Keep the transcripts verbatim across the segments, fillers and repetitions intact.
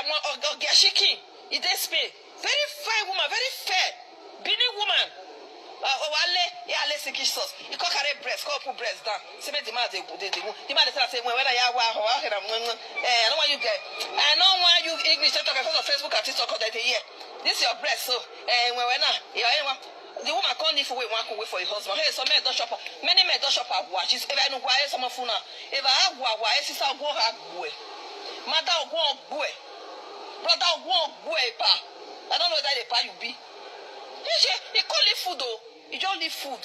One Oga Shikin, e dey Spain. Very fine woman, very fair. Benin woman. Uh, Owale, yeah, let's see Jesus. He come carry breast, come put breast down. Say make the man dey dey dey. The man dey tell her say, "When when I wa wa wa na mwen mwen. Eh, I don't want you get. I don't want you English to talk because of Facebook and TikTok that they hear. This your breast, so eh when when I you anyone." The woman come leave away one wait for your husband. Hey, some men don't shop. Many men don't shop at Wawa. She's if I know why some of una. If I have Wawa, sister go have boy. Mother go boy. Brother go boy pa. I don't know whether they pa you be. He say he come leave food though. He just leave food.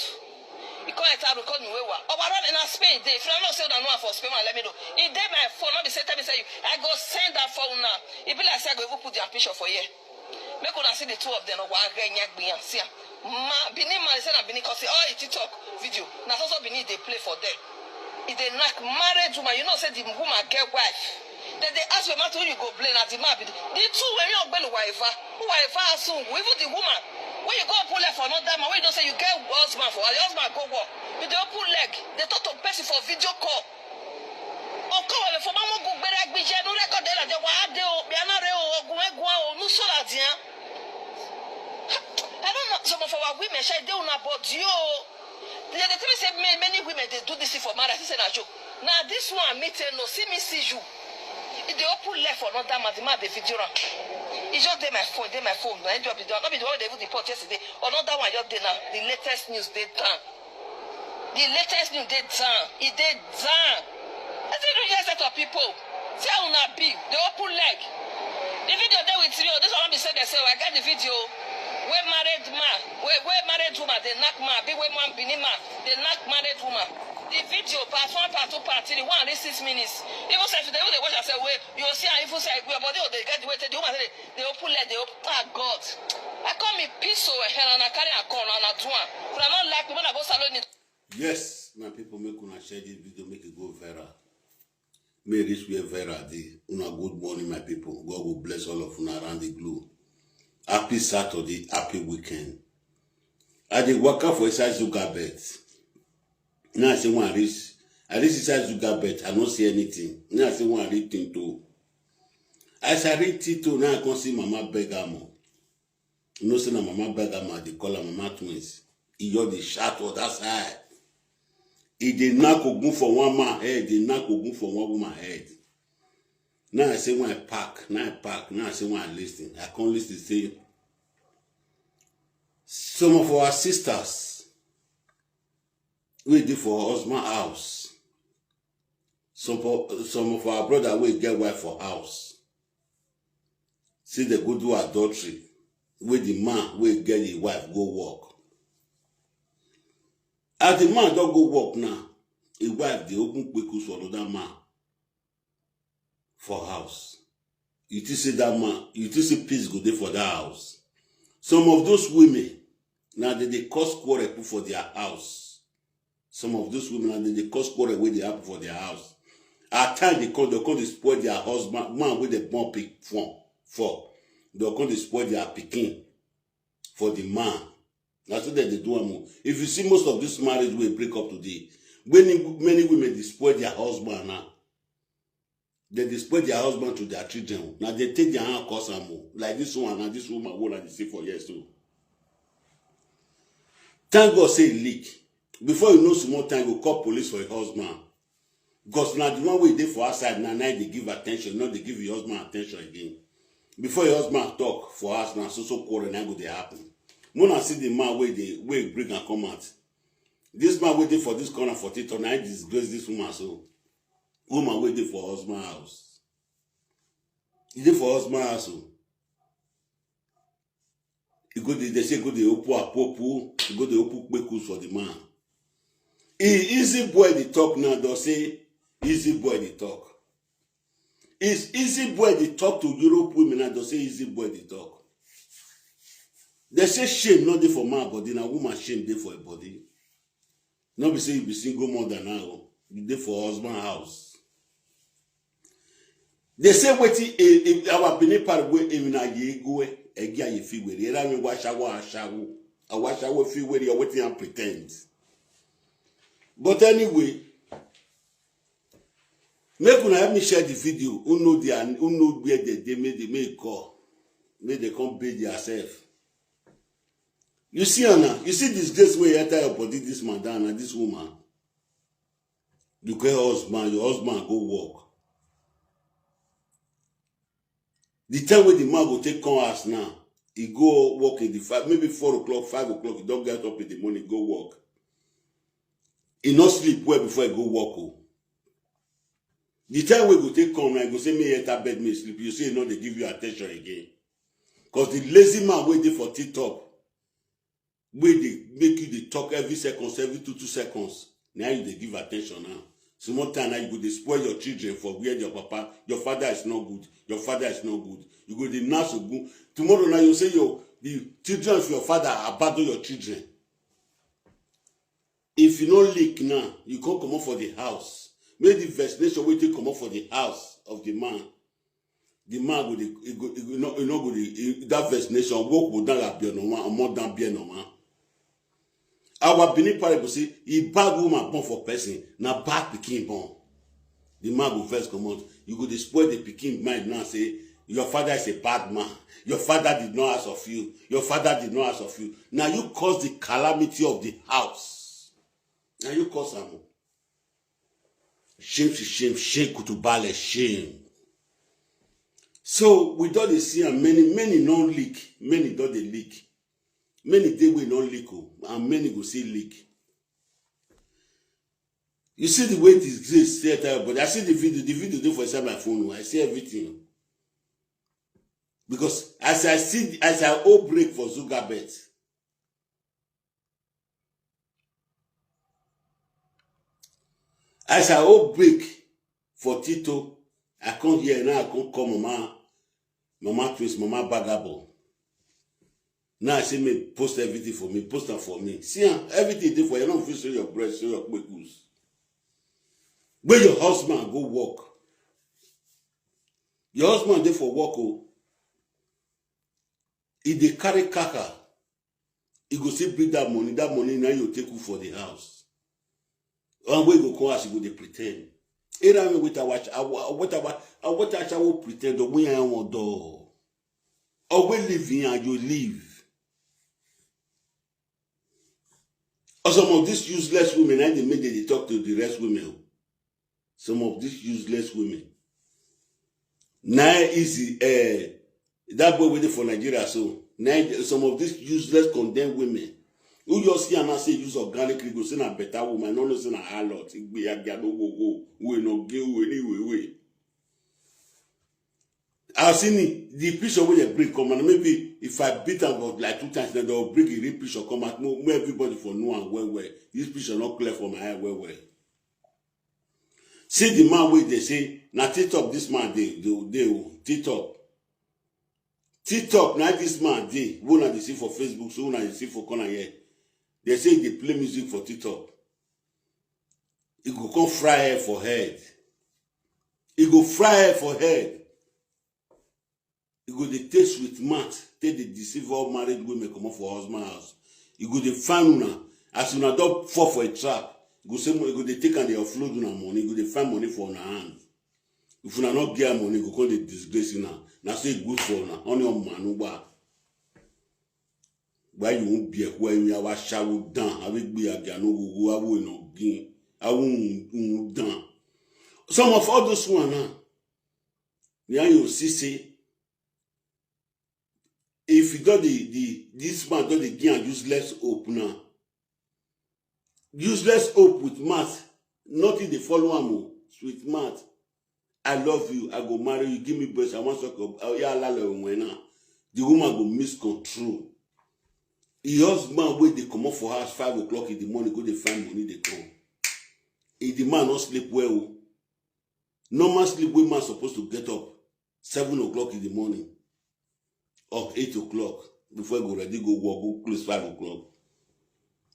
He come enter room, come me wa. Our run in Spain dey. If you don't know say una know am for Spain, let me know. He dey my phone, not be say tell me say you. I go send that phone now. He be like say I go even put their picture for here. Make una see the two of them. Wa gbe nya gbe yan. See am. Ma Benin man say na Benin cause all the TikTok video. Na so so Benin dey play for there. E dey knack married woman. You know say the woman get wife. Then they ask the man to who you go blame na the man be the, the two wey you gbelu wife. Who wife soon? Even the woman. When you go pull leg for another man, when you know say you get husband for your husband go work. You dey open leg. They talk to person for video call. Ọkọ wẹ̀wẹ̀ fún ọmọ ogun gbẹrẹ gbíjẹ ní rẹ́kọ̀dì ẹ̀rọ àjẹwà á dé o, bí aná rẹ o, ọgùn ẹ̀gùn o, ní sọ̀rọ̀ àdìyàn. I don't know, some of our women, shey dey una body o. They dey tell me say many, many women dey do this thing for marriage. I say na joke. Na this one me tell no, see me see you. If they open left for another man, the man dey video am. E just dey my phone, dey my phone. Na him just be the one, no be the one wey dey even report yesterday. Another one just dey now. The latest news dey down. The latest news dey down. E dey down. Wetin do you set of people? See how una be. Dey open leg. The video dey with me o. This one no be say dem say o. I get the video. Wey married man, wey wey married woman dey knack man, abi wey man Benin man dey knack married woman. The video part one, part two, part three, one reach six minutes. Even sef, if you dey even dey watch am sef, wey you go see am even sef, your body go dey get the way take the woman take dey dey open leg, dey open. Ah, God. I come in peace o, hell, and I carry am come, and I do am. Una no like me, when I go salon it. Yes, my people, make una share this video, make it go viral. May this way viral dey. Una good morning, my people. God will bless all of una around the globe. Happy Saturday, happy weekend. I dey waka for inside Zuga bed. Now I say one reach. I reach inside Zuga bed. I no see anything. Now I say one reach thing too. As I reach Tito, now I come see Mama Bergamo. You know say na Mama Bergamo, they call her Mama Twins. E just dey shout for that side. E dey knack ogun for one man head, dey knack ogun for one woman head. Now I say when I pack, now I pack, now I say when I listen. I come listen say some of our sisters wey dey for husband house, some of, some of our brother wey get wife for house, say they go do adultery, wey the man wey get the wife go work. As the man don go work now, his wife dey open kpekus for another man for house. You think say that man, you think say peace go dey for that house? Some of those women, now they dey cause quarrel put for their house. Some of those women, now they dey cause quarrel wey dey happen for their house. At times they come, they come dey spoil their husband, man wey they born pick from for. They come dey spoil their pikin for the man. Na so dem dey do am o. If you see most of this marriage wey break up today, many many women dey spoil their husband now. Dem dey spoil their husband to their children o. Na dem take their hand cause am o. Like this one, na this woman wey una dey see for here so. Thank God say e leak. Before you know small time, you go call police for your husband. Because na the one wey dey for outside now, now dey give attention, no dey give your husband attention again. Before your husband talk for house now, so so quarrel na go dey happen. Mona see the man wey dey wey bring am come out. This man wey dey for this corner for TikTok, na him disgrace this woman so. Woman wey dey for husband house. E dey for husband house o. E go dey, they say go dey open apopo, e go dey open kpekus for the man. E easy boy dey talk now, they say easy boy dey talk. Is easy boy dey talk to Europe women now, they say easy boy dey talk. They say shame no dey for man body, na woman shame dey for a body. No be say you be single mother now, you dey for husband house. They say wetin e- e- our Benin parrot wey emi na ye go e egi aye fi were era mi wa shawo ashawo awa shawo fi were or wetin am pretend. But anyway, Make una help me share the video. Who know the who know where they dey, make they make call. Make they come pay their self. You see am now. You see disgrace wey enter your body, this madam and this woman. You get husband, your husband go work. The time wey the man go take come house now, he go work in the five, maybe four o'clock, five o'clock, he don get up in the morning, go work. He no sleep well before he go work o. The time wey go take come now, he go say, "Make he enter bed, make he sleep." You say he no dey give you attention again. Cause the lazy man wey dey for TikTok, wey dey make you dey talk every seconds, every two two seconds, na you dey give attention now. Small time now, you go dey spoil your children for where your papa, your father is not good, your father is not good. You go dey naso gun. Tomorrow now, you say your, the children of your father abandon your children. If you no lick now, you come comot for the house. Make the vaccination wey take comot for the house of the man. The man go dey, he go, he go, no, he no go dey, he, that vaccination, work go down like beer no one, omo down beer no one. Our Benin parents go say, "He bad woman born for person, na bad pikin born." The man go first comot. You go dey spoil the pikin mind now, say, "Your father is a bad man. Your father did not ask of you. Your father did not ask of you." Now you cause the calamity of the house. Now you cause am. Shame, shame, shame, kutubale, shame. So we don dey see am, many, many no leak, many don dey leak. Many dey wey no leak o, and many go see leak. You see the way this grace stay enter your body. I see the video, the video dey for inside my phone o. I see everything. Because as I see, as I hold break for Zugabet, as I hold break for Tito, I come here now, I come call Mama, Mama Twins, Mama Bagabo. Now I say, "Make post everything for me, post am for me." See am, everything dey for you. No fit show your breast, show your kpekus. Where your husband go work? Your husband dey for work o. He dey carry kaka. He go still bring that money. That money now you take cook for the house. And wey go come as you go dey pretend. Era me with our, our, with our, our, with our pretend, or we are one door. Or we live in and you live. Or some of these useless women, and they make they talk to the rest women. Some of these useless women. Now easy, eh, that boy waiting for Nigeria. So now some of these useless condemned women who just see and say use organic, go say na better woman, no, no, say na harlot. Igbe ya gya no go go. We no gay, we anyway, we. I seen it, the picture wey they bring come, and maybe if I beat am for like two times, then they'll bring a real picture come out. More, more everybody for know and well, well. This picture not clear for my eye, well, well. See the man wey they say, "Na TikTok this man dey, dey, dey o, TikTok." TikTok, na this man dey. Who na dey see for Facebook, so who na dey see for corner here. They say they play music for TikTok. He go come fry hair for head. He go fry hair for head. He go dey take sweet mouth, take dey deceive all married women comot for husband house. He go dey find una. As una don fall for a trap, he go say, he go dey take and dey offload una money. He go dey find money for una hand. If una no get money, he go come dey disgrace una. Na so e good for una. Only on manu gba. Why you won't be a who you are shower down? Have it be a gano who I will not gain. I won't down. Some of all those who are now, now you see say, if you don't the, the this man don't dey give am useless hope now. Useless hope with mouth, nothing dey follow am o. Sweet mouth, "I love you, I go marry you, give me breast, I wan suck your, oh, yeah, alala when now." The woman go miss control. The husband wey dey comot for house five o'clock in the morning, go dey find money dey come. If the man no sleep well o, normal sleep wey man suppose to get up seven o'clock in the morning or eight o'clock before he go ready go work, go close five o'clock.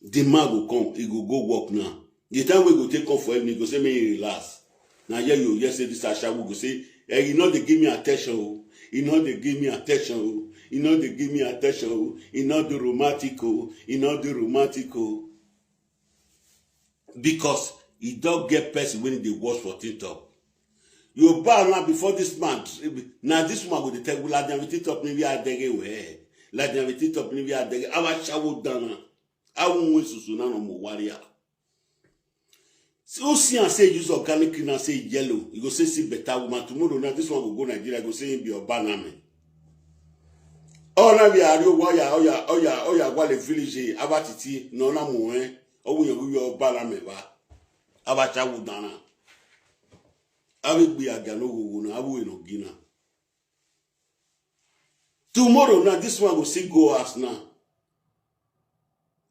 The man go come, he go go work now. The time wey go take come for evening, he go say make he relax. Na here you hear say this ashawo go say, "Eh, he no dey give me attention o. He no dey give me attention o. He no dey give me attention o. He no dey romantic o. He no dey romantic o." Because he don get person wey dey watch for TikTok. You bow now before this man. Now this woman go dey tell you, "Ladian with it up, maybe I dege we. Ladian with it up, maybe I dege." Our shawo dana. I won't win susu na no more warrior. So see and say use organic cleaner, say yellow. You go say see better woman. Tomorrow now, this one go go Nigeria, go say him be Obaname. Oh, na we are you, why ya, oh ya, oh ya, oh ya, wale village, abatiti, no na mo, eh? Oh, we are Obaname, ba. Abacha wudana. Abi gbe agano gugu na, abu eno gina. Tomorrow now, this one go still go house now.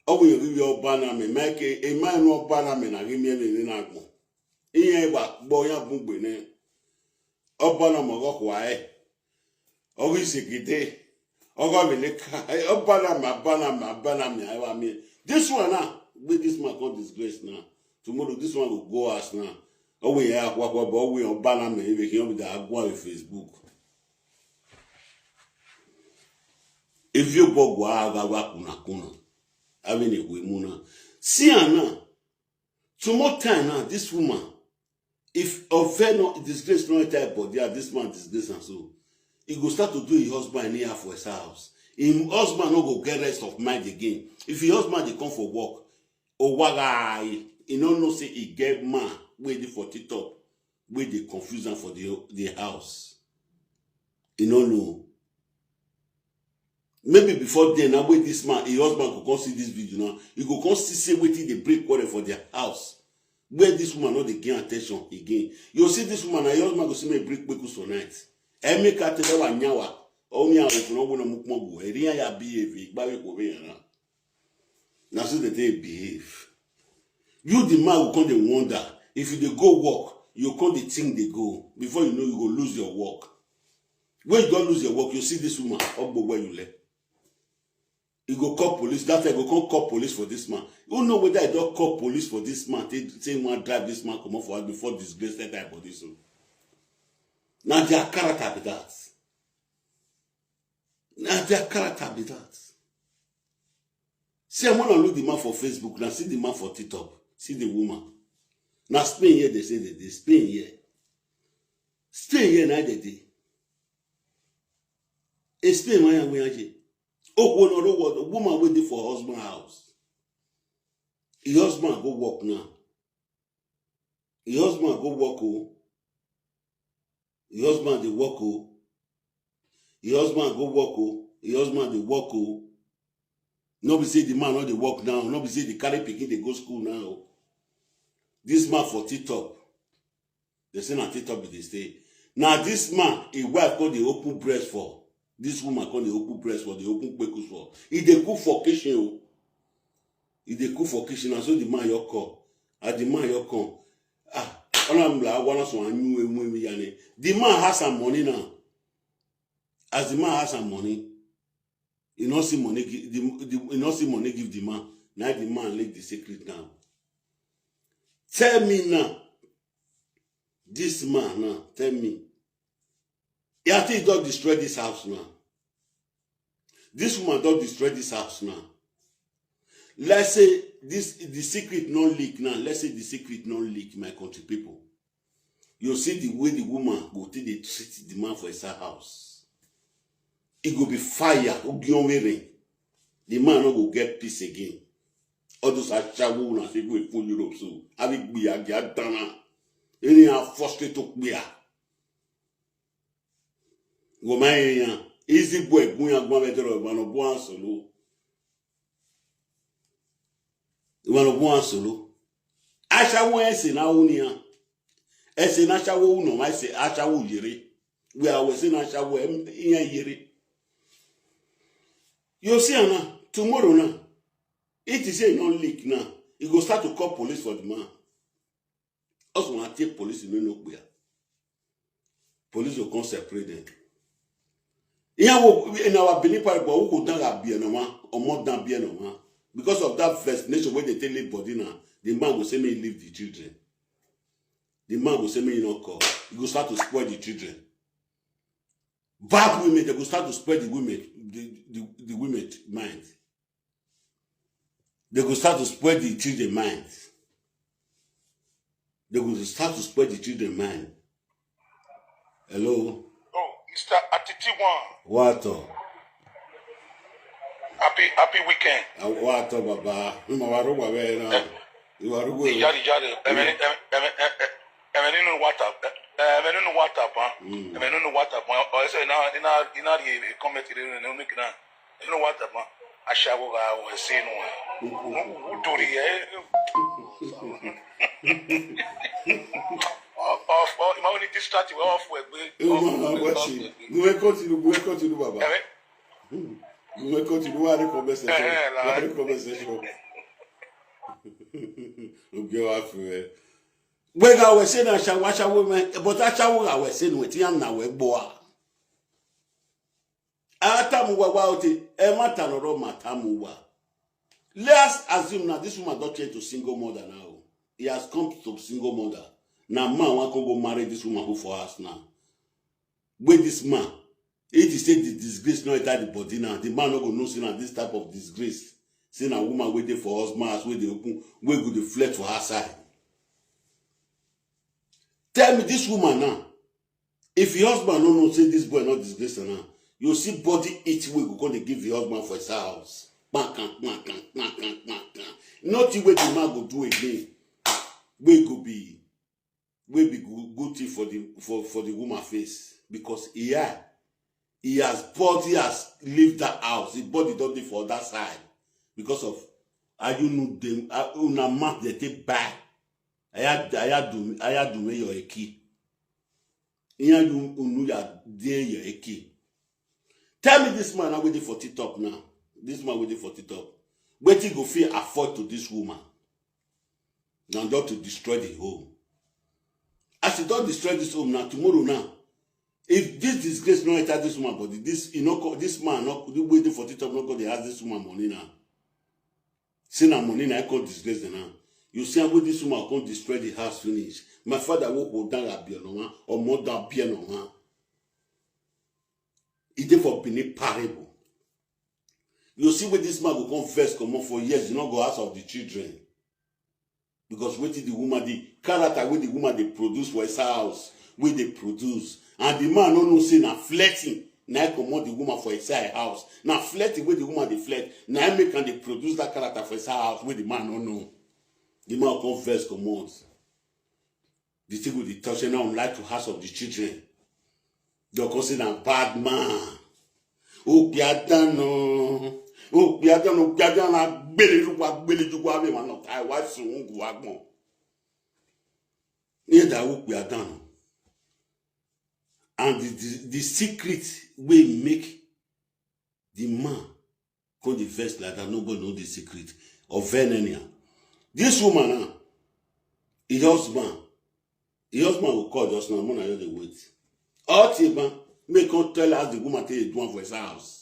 Ọ bụ yọrọ iwe ọba na me, make a man ọba na me na gị mie nene na agbo. Ihe ịgba gbọ ya bụ mgbe ne. Ọba na mọgọ kwa e. Ọgụ isekete. Ọgọ beleka. Ọba na ma, ọba na ma, ọba na me, awa me. This one now, wey this man come disgrace now. Tomorrow, this one go go house now. Ọ bụ ya akwa kwa, but ọ bụ ya ọba na me, ebe ka ọ bụ da agwa Facebook. If you bog wa aga wa kuna kuna. Having a women now. See her now. Tomorrow time now, this woman, if offend no disgrace no enter her body, ah, this man disgrace and so, he go start to do his husband anyhow for his house. Him husband no go get rest of mind again. If his husband dey come for work, owaga, he no know say he get man wey dey for TikTok, wey dey confuse am for the, the house. He no know. Maybe before then, now when this man, his husband go come see this video now, he go come see say wetin dey break quarrel for their house. Where this woman no dey gain attention again. You see this woman, na your husband go see me break kpekus for night. Emi ka tell wa nyawa. Omi a open owo na mukmo go. Eri ya behave, igba we ko be yana. Na so they dey behave. You, the man, will come dey wonder. If you dey go work, you come dey think dey go. Before you know, you go lose your work. When you don lose your work, you see this woman, Ogbo where you left. You go call police. That time, you go come call police for this man. You know whether I don call police for this man, take say one drive this man comot for house before disgrace that time for this one. Na their character be that. Na their character be that. See, I'm gonna look the man for Facebook now. See the man for TikTok. See the woman. Now Spain here, they say they, they Spain here. Spain here now they dey. E Spain why we are. Oh, one other word, woman waiting for husband house. Your husband go work now. Your husband go work, oh. Your husband dey work, oh. Your husband go work, oh. Your husband dey work, oh. No be say the man no dey work now. No be say the carry pikin dey go school now. This man for TikTok, they say na TikTok be dey stay. Now this man, his wife come dey open breast for. This woman come dey open breast for, dey open kpekus for. He dey cook for kitchen, oh. He dey cook for kitchen, and so the man your call. As the man your come, ah, all I'm like, I want some new way, way, way, and the man has some money now. As the man has some money, he no see money, gi- the, the, he no see money give the man. Now the man leak the secret now. Tell me now, this man now, tell me. Yeah, I think he don destroy this house now. This woman don destroy this house now. Let's say this the secret no leak now. Let's say the secret no leak, my country people. You see the way the woman go take dey treat the man for inside house. E go be fire, ogion rain. The man no go get peace again. All those ashawo una say go full Europe so. Abi gbiya gya dana. Any a frustrate to gbiya. Go my area. Easy boy, go ya go me tell you, man, go and solo. Wano bon asolo. Ashawo ese na unia. Ese na ashawo uno ma ese ashawo yere. We are we say na ashawo em iya yere. You see now, tomorrow now, it is a non leak now. You go start to call police for the man. Also, I take police in no clear. Police will come separate them. Yeah, we, in our Benin parable, we go down at Bienoma, or more than Bienoma. Because of that vaccination, when they take live body now, the man will say me leave the children. The man will say me you not call. He go start to spoil the children. Bad women, they go start to spoil the women, the, the, the women mind. They go start to spoil the children mind. They go start to spoil the children mind. Hello. Oh, Mister Atiti One. Wato. Happy happy weekend. Wato baba. Ima waru wa we na. Iwaru we. Yari yari. Eme eme eme eme nínú WhatsApp. Eme nínú WhatsApp. Eme nínú WhatsApp. Or say na ina ina the comment there no make na. You know what, man? Aṣẹ́wó ra àwọn ẹ̀sìn inú ẹ̀. Who do the eh? Off, off, ìmọ̀ ní distract ìwé off ẹgbẹ́. Ẹ máa wá wá ṣe. Mo fẹ́ continue, mo fẹ́ continue bàbá. Mo fẹ́ continue wá ní comment section. Wá ní comment section. Oge wa fún ẹ. Gbẹ̀gà wẹ̀ ṣe na aṣáwó aṣáwó mẹ́, but aṣáwó ra wẹ̀ ṣe nu ẹ̀ tí yàn nà wẹ̀ gbọ́ a. Atamu wa wa ote, ẹ má ta lọ́rọ̀ màtámu wa. Let's assume now this woman don change to single mother now. He has come to single mother. Na man wan come go marry this woman who for house now. Wey this man, if he say the disgrace no enter the body now, the man no go know say na this type of disgrace. Say na woman wey dey for husband house wey dey open, wey go dey flirt for outside. Tell me this woman now, if your husband no know say this boy no disgrace am now, you see body eat wey go come dey give your husband for his house. Kpankan, kpankan, kpankan, kpankan. Nothing wey the man go do again, wey go be, wey be good, good thing for the for for the woman face because he had he has body has leave that house. His body don dey for other side because of ayunu dem una mouth dey take buy. Ayadu ayadu ayadu me your eki. Iyan you unu ya dey your eki. Tell me this man now wey dey for TikTok now. This man wey dey for TikTok. Wetin go fit afford to this woman? Na just to destroy the home. As he don destroy this home now, tomorrow now, if this disgrace no enter this woman body, this you know this man no wey dey for TikTok no go dey ask this woman money now. Say na money na come disgrace them now. You see how this woman come destroy the house finish. My father will hold down a bill no one or more than bill no one. E dey for Benin parable. You see where this man go come first come up for years, you no go ask of the children. Because wetin the woman the character wey the woman dey produce for his house, wey dey produce, and the man no know say na flirting na im comot the woman for inside house. Na flirting wey the woman dey flirt na im make am dey produce that character for inside house wey the man no know. The man come vex comot. The thing go dey talk say now like to house of the children. They come say na bad man. Okpiadano. Okpiadano, Okpiadano agbelejuwa agbelejuwa ave ma no kai wa sungu agbon. Eda Okpiadano. And the, the, the secret wey make the man come dey vex like that, nobody know the secret of venenia. This woman now, his husband, his husband go call just now, man, I just dey wait. All thing man, make come tell us the woman take dey do am for his house.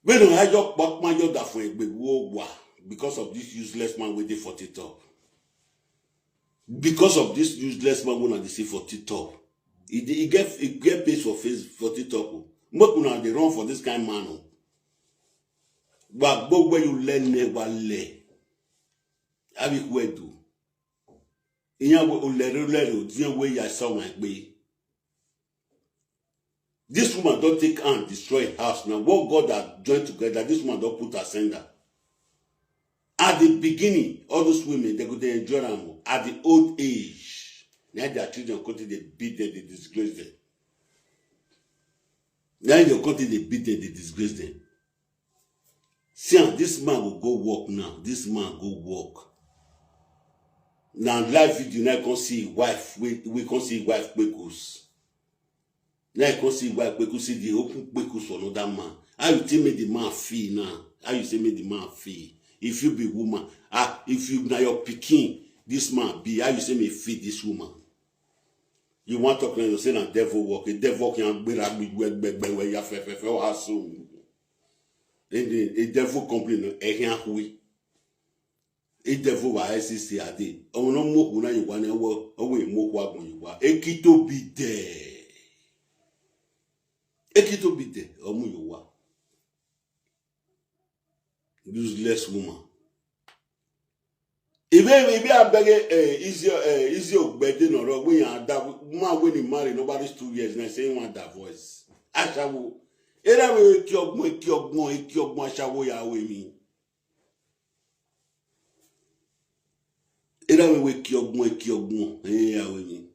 Wey no I just kpakpa just that for egbe wo wa because of this useless man wey dey for TikTok. Because of this useless man wey una dey see for TikTok, e dey e get e get page for face for TikTok o. Make una dey run for this kind man o. Gbagbo wey you learn never learn. Abi kwedu. Iyan we olere olere o diyan we ya so wan pe. This woman don take hand destroy house now. What God that join together, this woman don put her sender. At the beginning, all those women they go dey enjoy am o. At the old age, na their children go take dey beat them, dey disgrace them. Na im dey go take dey beat them, dey disgrace them. See am, this man go go work now. This man go work. Na live video na I come see him wife wey wey come see him wife kpekus. Na I come see him wife kpekus say dey open kpekus for another man. How you take make the man feel now? How you say make the man feel? If you be woman, ah, if you na your pikin, this man be, how you say make feel this woman? You wan talk now, you say na devil work. A devil can gbera gbigbe gbegbe wey ya fefefe wa so. And the a devil complain no ehin ahui. A devil wa S C C ade. Omo no mo ku na you wan wo, owo mo ku agbon you wa. Ekito be there. Ekito be there. Omo you wa. Useless woman. Ibe ibe abege eh isi eh isi ogbede no ro we yan da Woman wey dey marry nobody two years na say he wan divorce. Ashawo. Era we eki ogbon, eki ogbon, eki ogbon ashawo ya we mi. Era we eki ogbon, eki ogbon, eh, ya we mi.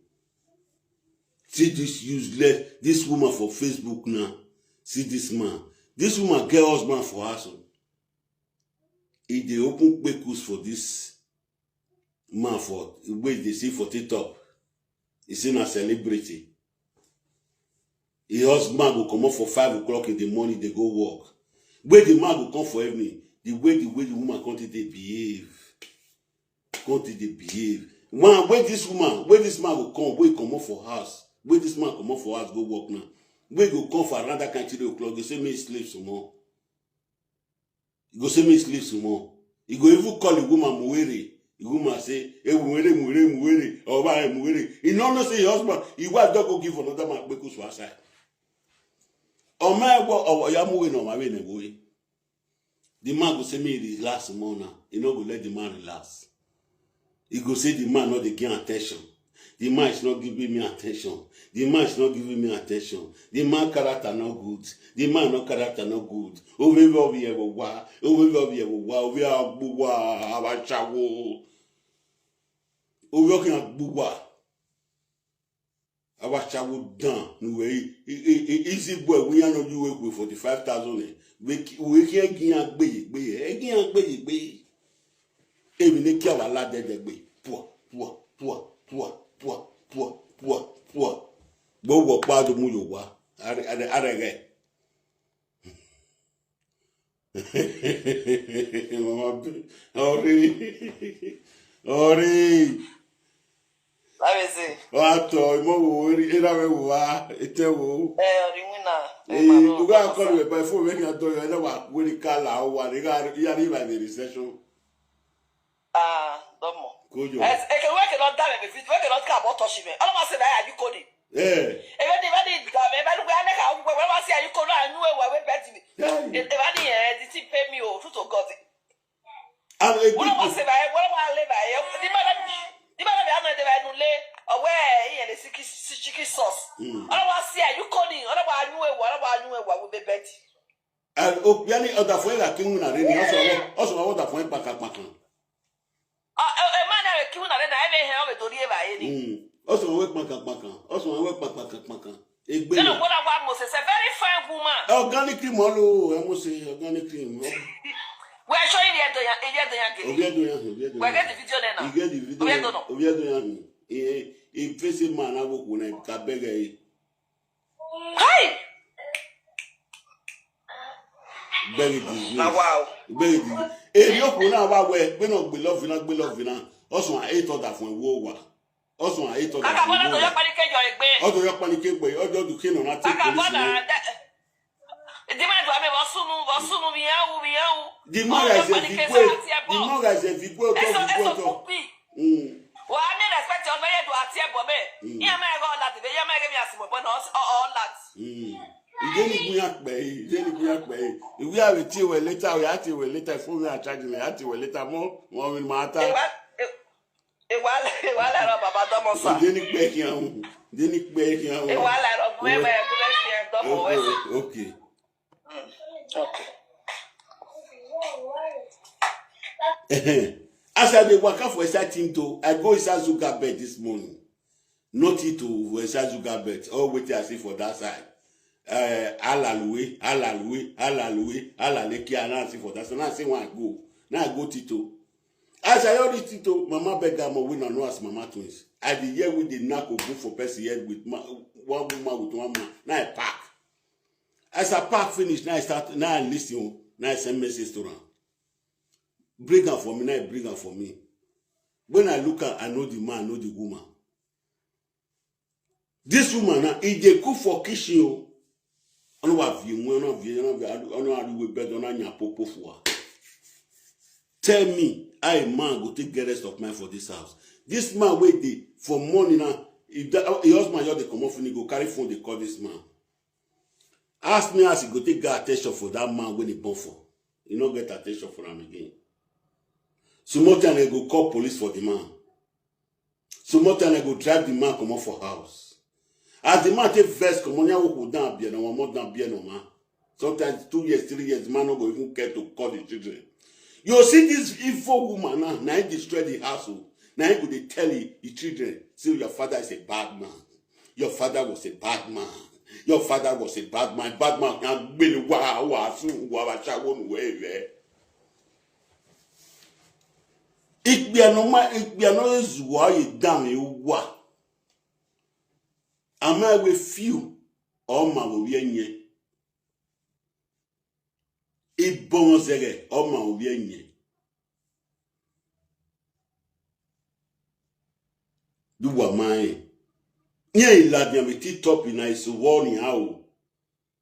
See this useless, this woman for Facebook now. See this man. This woman get husband for house. He dey open kpekus for this man for wey dey see for TikTok. He say na celebrity. His husband go comot for five o'clock in the morning, dey go work. Wey the man go come for evening, the way the way the woman come take dey behave, come take dey behave. Man, wey this woman, wey this man go come, wey comot for house, wey this man comot for house go work now, wey go come for around that kind three o'clock, go say make he sleep small. He go say make he sleep small. He go even call the woman muwere. The woman say, "Hey, muwere, muwere, muwere, oba, hey, muwere." He no know say your husband, his wife don go give another man kpekus for outside. Oma ewo oya muwe na oma we na ewo. The man go say make he relax small now. He no go let the man relax. He go say the man no dey give attention. The man is not giving me attention. The man is not giving me attention. The man character no good. The man no character no good. Owe obi ewo wa. Owe obi ewo wa. Owe agbuwa. Abachawo. Owe okin agbuwa. Abachawo dan. Nuwe, i, i, i, easy boy. We are not you with forty-five thousand, eh. We, we can't give a gbeye, gbeye. Eh, give a gbeye, gbeye. Èmi ní kí àwa aládẹ́dẹ́ gbé. Pua, pua, pua, pua, pua, pua, pua, pua. Gbogbo ọ̀pá ló mú yòó wá. Are, are, are, are. Mama, ọ̀rẹ́, ọ̀rẹ́. Let me see. Wọ́n á tọ ìmọ̀ wo eré, eré rẹ̀ wò wá, ètè wò. Eh, ọ̀rẹ́ mi náà. Eh, you go and call me by phone, make I tell you, I never really call her, or what, they got, you are in the recession. Ah, domo. Kojo. Eke we ke not dame me fit, we ke not ka bo to shi me. All of us say that you coding. Eh. Ebe di badi da me ba lu ya ne ka ugbo we wa si ayi ko na anu e wa we bet me. Hey. Ebe di e di ti pay me o, true to God. And a Wọ́n wá good ṣe báyìí, wọ́n wá lé báyìí. Ní bá dàbí, ní bá dàbí àná ẹ̀dẹ̀ báyìí nulẹ̀. Ọ̀wẹ́ ìyẹn lè sí kí, sí chicken sauce. Mm. Ọlọ́wọ́ sí àyù kò ní, ọlọ́wọ́ anú ẹ̀wọ̀, ọlọ́wọ́ anú ẹ̀wọ̀, àwọn bẹ́ẹ̀ bẹ́ẹ̀ tì. And o yani ọ̀dà fún ẹ̀rà kí ń wùnà rẹ ni ọ̀sọ̀ wọ́n, ọ̀sọ̀ wọ́n ọ̀dà fún ẹ̀ pàkàpàkà. Ẹ máa ní àwẹ̀ kí wùnà rẹ náà, ẹ bẹ hẹ́ ọ̀bẹ torí ẹ̀ báyìí ni. Mm. Ọ̀sọ̀ wọ́n wẹ̀ pàkàpàkà, ọ̀sọ̀ wọ́n wẹ̀ pàkàpàkà. Egbe Nínú ya. Kódà wa mọ̀ ṣẹ̀ṣẹ̀ very fine woman. Organic cream all o, ẹ mú ṣe organic cream. Wẹ́ẹ́ ṣọ́ ìrì ẹ̀dọ̀ yẹn, ìrì ẹ̀dọ̀ yẹn gèlè. Obi ẹ̀dọ̀ yẹn, obi ẹ̀dọ̀ Wẹ́ẹ́ yẹn. Get the video there now. You get the video. Obi ẹ̀dọ̀ náà. Obi ẹ̀dọ̀ yẹn. He, he face a man, I walk when I can beg her. Hi! Very disgrace. Na wow. Very disgrace. Èyí òkú náà wá wẹ, gbé náà gbé lọ́ọ̀fì náà, gbé lọ́ọ̀fì náà. Ọ̀sùn àìtọ́jà fún ẹ̀wọ́ wà. Ọ̀sùn àìtọ́jà Kaka fún bọ́dà ẹ̀wọ́ tó yọ wà. Pálí kẹjọ rẹ̀ gbé. Ọ̀dọ̀ yọ pálí ké gbé, ọ̀dọ̀ ọdún kí nù náà tí Kaka kò sí bọ́dà ní. Dẹ́-, ìdí máa dùn àmì wọ́n súnú, wọ́n súnú, mi yẹn wù, mi yẹn wù. The more I say, the more I say, the more I say, the more I say, Èso, èso kúkú. Mm. Wà á ní respect ọmọ yẹn dùn àti ẹ̀bọ̀ mẹ́. Mm. Ìyá máa ń rọ ọ̀la tìbẹ̀, ìyá máa ń rẹ́ mi àsìmọ̀ bọ́nà ọ̀la. Mm. Ìjẹ́ ní ìpínyà pẹ̀ yìí, ìjẹ́ ní ìpínyà pẹ̀ yìí. Ìwé àwẹ̀ tí ìwẹ̀ létà, ìwé àti ìwẹ̀ létà, ìfowópamọ́ àchájì rẹ̀ àti ìwẹ̀ létà mọ́, wọ́n mi máa ta. Ìwà, ìwà, ìwà lẹ́rọ bàbá dọ́mọ sà. Ìjẹ́ ní pẹ́ kí n àwọn, ìjẹ́ ní pẹ́ kí n àwọn. Ìwà lẹ́rọ gbẹ́mẹ̀ gbẹ́mẹ̀ kí ẹ dọ́mọ wẹ́sẹ̀. Okay, okay. Okay. As I dey waka for inside Tinto, I go inside Zuga bed this morning. Not it o, for inside Zuga bed. All wetin I see for that side. Uh, Alaluwe, Alaluwe, Alaluwe, Alalekia, now I see for that side. Now I say when I go. Now I go Tito. As I already Tito, Mama Bergamo, we no know as Mama Twins. I dey hear we dey knock ogun for person head with ma-, one woman with one man. Now I pack. As I pack finish, now I start, now I listen, now I send message to am. Bring am for me, now I bring am for me. When I look at, I know the man, I know the woman. This woman now, e dey cook for kitchen o. Ọ̀nà wà fi mú, ọ̀nà fi, ọ̀nà fi, ọ̀nà àdúgbò bẹ́ẹ̀, ọ̀nà yàn pópó fún wa. Tell me how a man go take get rest of mind for this house. This man wey dey for morning now, if the, your husband just dey comot finish, go carry phone, dey call this man. Ask me as he go take get attention for that man when he born for. He no get attention for am again. Small time, they go call police for the man. Small time I go drive the man comot for house. As the man take vex comot, ya wo down beer, no one more down beer, no man. Sometimes two years, three years, the man no go even care to call the children. You see this evil woman now, now he destroy the house. Now he go dey tell the, the children, "See, your father is a bad man. Your father was a bad man. Your father was a bad man. Bad man can gbele wa wa su wa wa sha wo nu we we." Ikpianoma, ikpiano ezuwa ye dam ye wa. Ama we few, oma wo ye nye. Ibon zege, oma wo ye nye. Du wa mai. Nye iladian mi TikTok na isu wo ni awo.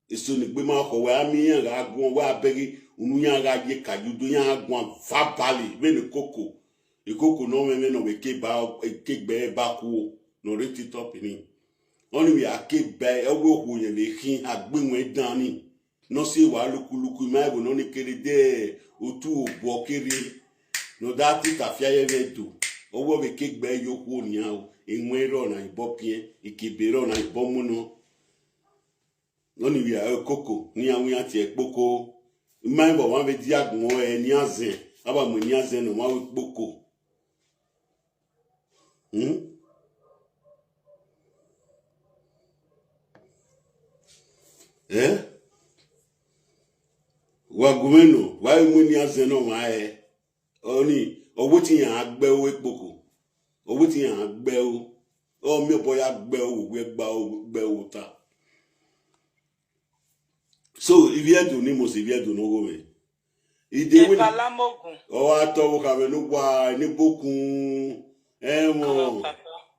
Isu ni gbe ma ko we ami yan ga gun we abegi unu yan ga ye ka ju du yan gun va bali we ni koko. Ikoko no me me no we ke ba ke gbe ba ku no re TikTok ni. Oni we ake be e wo ku ye le kin agbe we dan ni. No se wa luku luku ma e wo no ni kere de otu obo kere. No da ti ta fia ye ve du. Owo we ke gbe yo ku ni a o. Enwe ro na ibo pien, ikebe ro na ibo mu no. Oni we a koko ni a wi ati e kpoko. Ma e bo wa ve di agun e ni azen. Aba mo ni azen no ma we kpoko. Hmm? Eh? Wa gumeno, wa mu ni azen no ma e. Oni, owo ti yan agbe o ekpoko. Owo ti yan agbe o. O mi obo ya gbe o, we gba o, gbe o ta. So, if you do ni mo si if you do no go me. Ide we Epalamogun. O wa to wo ka me no wa ni bokun. E mo.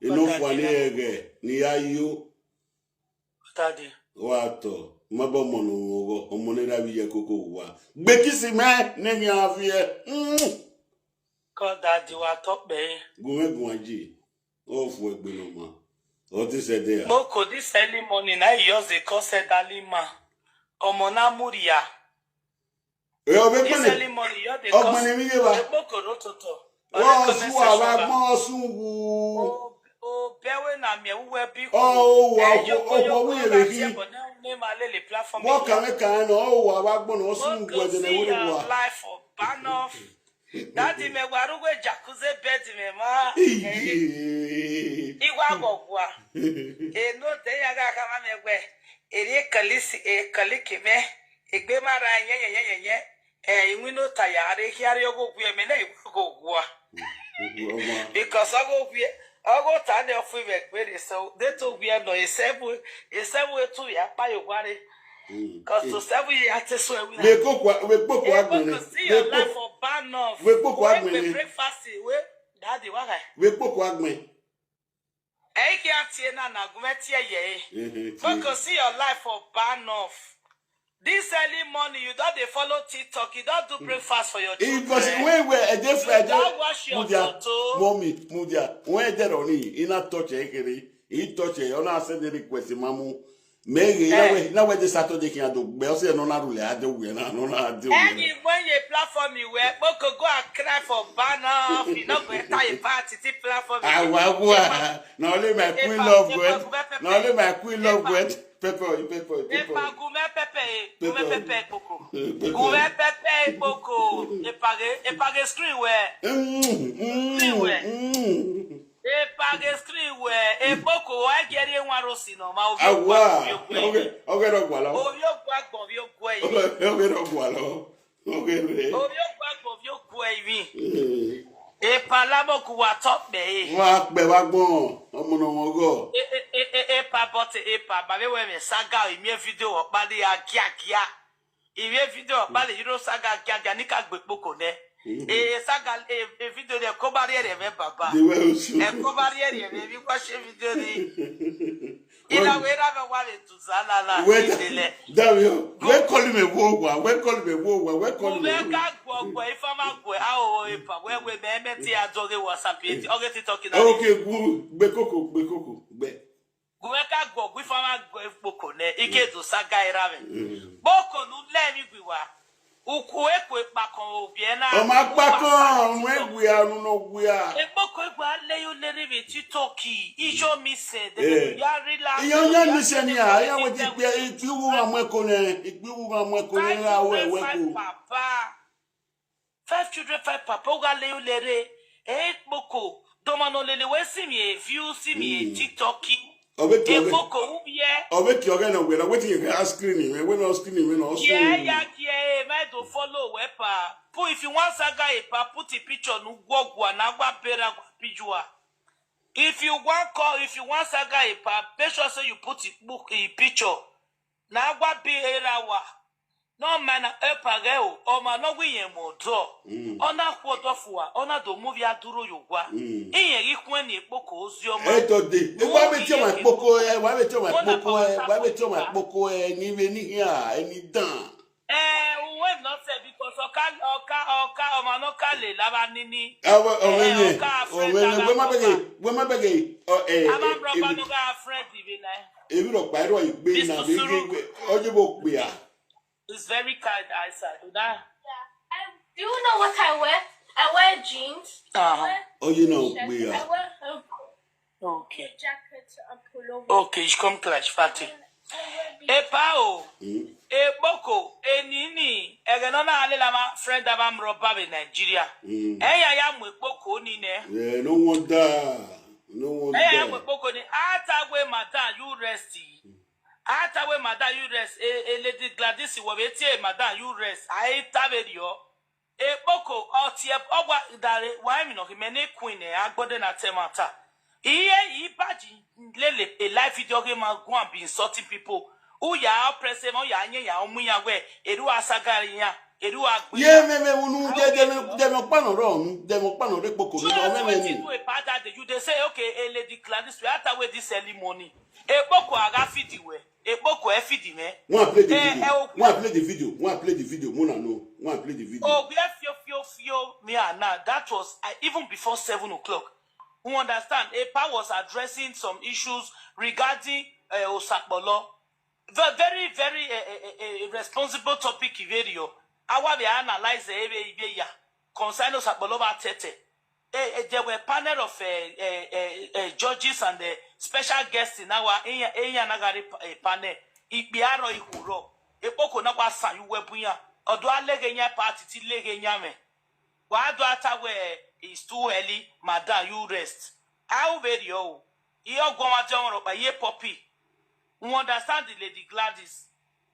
Ino fwa ni ege ni ayo. Daddy. Wa to. Ma bo mo no wo. Omo ne ra bi ye koko wa. Gbe kisi me ne mi a fi e. Mm. Call daddy wa to pe. Gun me gun aji. O fu egbe no ma. O ti se de ya. Moko this early morning, I use the call said early ma. Omo na muria. E o be This pele. Early morning, you dey Ogbon cause ni mi ye ba. Ekpoko no toto. Wo su wa wa gbon osun wu. O o bewe na mi ewu we bi. O o wa Eh, you o go, you o go, we you be go, ki. But now name a lele platform. Wo ka me ka no o wa wa gbon osun wu Moko gbe de see ne wo your wa. Life for ban off. Daddy me wa rugwe jacuzzi bed me ma. Iye. Iwa gbogbo a. E no de ya ga ka ma me gbe. Eri ekalisi ekaliki me. Egbe mara nye nye nye nye nye. Eh, inwi no taya are hiari ogo gwe me na iwa go gwa. Because ogo gwe ogo ta de ofu iwe gbere so de to gwe no esebu esebu etu ya pa yo gware. Because to seven years ate so ewi. We koko we koko agbere. Because see your life for ban off. We koko agbere. Breakfast we daddy wa kai. We koko agbere. Eike atie na na gume tie ye. Focus see your life for ban off. This early morning, you don't dey follow TikTok, you don't do breakfast for your children. Because when we a dey for You don't wash your photo. Mommy, mudia, when they don't need, he not touch ekere, he touch e, ona send the request mamu. Mary, na we na we the Saturday can do. Be say no na rule, I do we na no na do we. Any when you platform me where Boko go and cry for banner, you not go enter a party to platform. Awawa. Na only my queen love word. Na only my queen love word. Pepper, pepper, pepper. Epa gume pepe, gume pepe kpoko. Gume pepe kpoko. Epage, epage screen where. Screen where. Epage screen where. Ekpoko wa geri enwa rosi no ma obi. Awa. Okay, okay, no gwalo. Obi ogwa gbo, obi ogwa yi. Okay, no gwalo. Okay, re. Obi ogwa gbo, obi ogwa yi. Epa labo ku wa top be. Wa pe wa gbon. Omo no mo go. Epa but epa ba we we me saga imi video o pali agiagia. Imi video o pali iro saga agiagia ni ka gbe poko ne. E saga e video de ko ba ri ere me baba. E ko ba ri ere me mi wa se video ni. Ina we ra me wa le tu za la la. We da we call me wo wa, we call me wo wa, we call me. Ume ka gwo gwo ifama gwe a o epa we we me me ti a joge WhatsApp e ti oge ti talking. Okay, gbe koko, gbe koko, gbe. Gume ka gwo gwi fama gwe poko ne ike do saga irave. Poko nu le mi gwi wa. Ukwu ekwe kpakọ obiena. Ọma kpakọ, ọnụ egwu ya, ọnụ n'ọgwụ ya. Ekpoko egwu aleyo lere ve TikTok. Ijo mi se de ya rila. Ihe onye nise ni ya, ya wete ikpe ikpe iwu ha mweko ne, ikpe iwu ha mweko ne ha we weko. Papa. Five children, five papa. Uga leyo lere. Ekpoko. Doma no lele we si mi e view, si mi e TikTok. Obeki oge. Ekpoko uye. Obeki oge na we na wetin you can screen him, we no screen him, no so. Yeah, yeah, yeah. My do follow we pa. Put, if you want saga e pa, put a picture no gwogwa na gwa bera gwa pijua. If you want call, if you want saga e pa, make sure say you put it book in picture. Na gwa bera wa. No man e pa ge o, o ma no wi yen mo do. Ona kwodo fua, ona do move ya duro yo gwa. Iyen ri kwen ni Ekpoko ozi ọma. Eto de. E wa be ti o ma kpoko e, wa be ti o ma kpoko e, wa be ti o ma kpoko e, ni we ni here, e ni dan. Eh, we not say because oka oka oka o ma no ka le laba nini. Awa o me ni. O me ni we ma bege, we ma bege. O eh. Ama brọba no ga friend ibe na. Ebi ro pa ro igbe na mi gbe. Oje bo pe a. It's very kind, I said. That Do you know what I wear? I wear jeans. Uh-huh. Oje na o pe a. I wear a Okay. jacket and pullover. Okay, ich komm gleich, fertig. I wear Epa o. Ekpoko, enini, ege no na ale la ma friend aba mro ba be Nigeria. Eya ya mu Ekpoko ni ne. Yeah, no wonder. No wonder. Eya ya mu Ekpoko ni. Ata we madam, you rest. Ata we madam, you rest. E, e Lady Gladys, wo be tie madam, you rest. Ai ta be dio. Ekpoko, o tie, o gwa dare, wa mi no ki me ne queen e, agbode na temata. Iye, ibaji, lele, a live video game and go and be insulting people. Who ya oppress him, ya nye ya omu ya we, eru asagari ya, eru agbe. Yeah, me me unu de de me de me pa no ro nu, de me pa no re Ekpoko mi o me me ni. Do a part that you dey say, okay, a Lady Gladys, we after with this early morning. Ekpoko aga feed we. Ekpoko e feed me. One play the Eh, video. eh, One play the video. One play the video. Mona no. One play the video. Oh, we are fio fio fio. Me and now that was uh, even before seven o'clock. Who understand? Epa was addressing some issues regarding uh, Osakpolo. Ve- Very, very uh, uh, uh, uh, responsible topic, video. Our we analyze the area ya concerning Osakpolo ba tete. Eh, eh, there were panel of uh, uh, uh, uh, judges and uh, special guests in our Iyanagari uh, panel. Ikpiaro Ikuro. Ekpoko na kwa san you webu ya. Odo alege nya party ti lege nya me. Wa do ata we is too early, madam, you rest. How very o. Iyo goma jomoro pa ye poppy. You understand the Lady Gladys?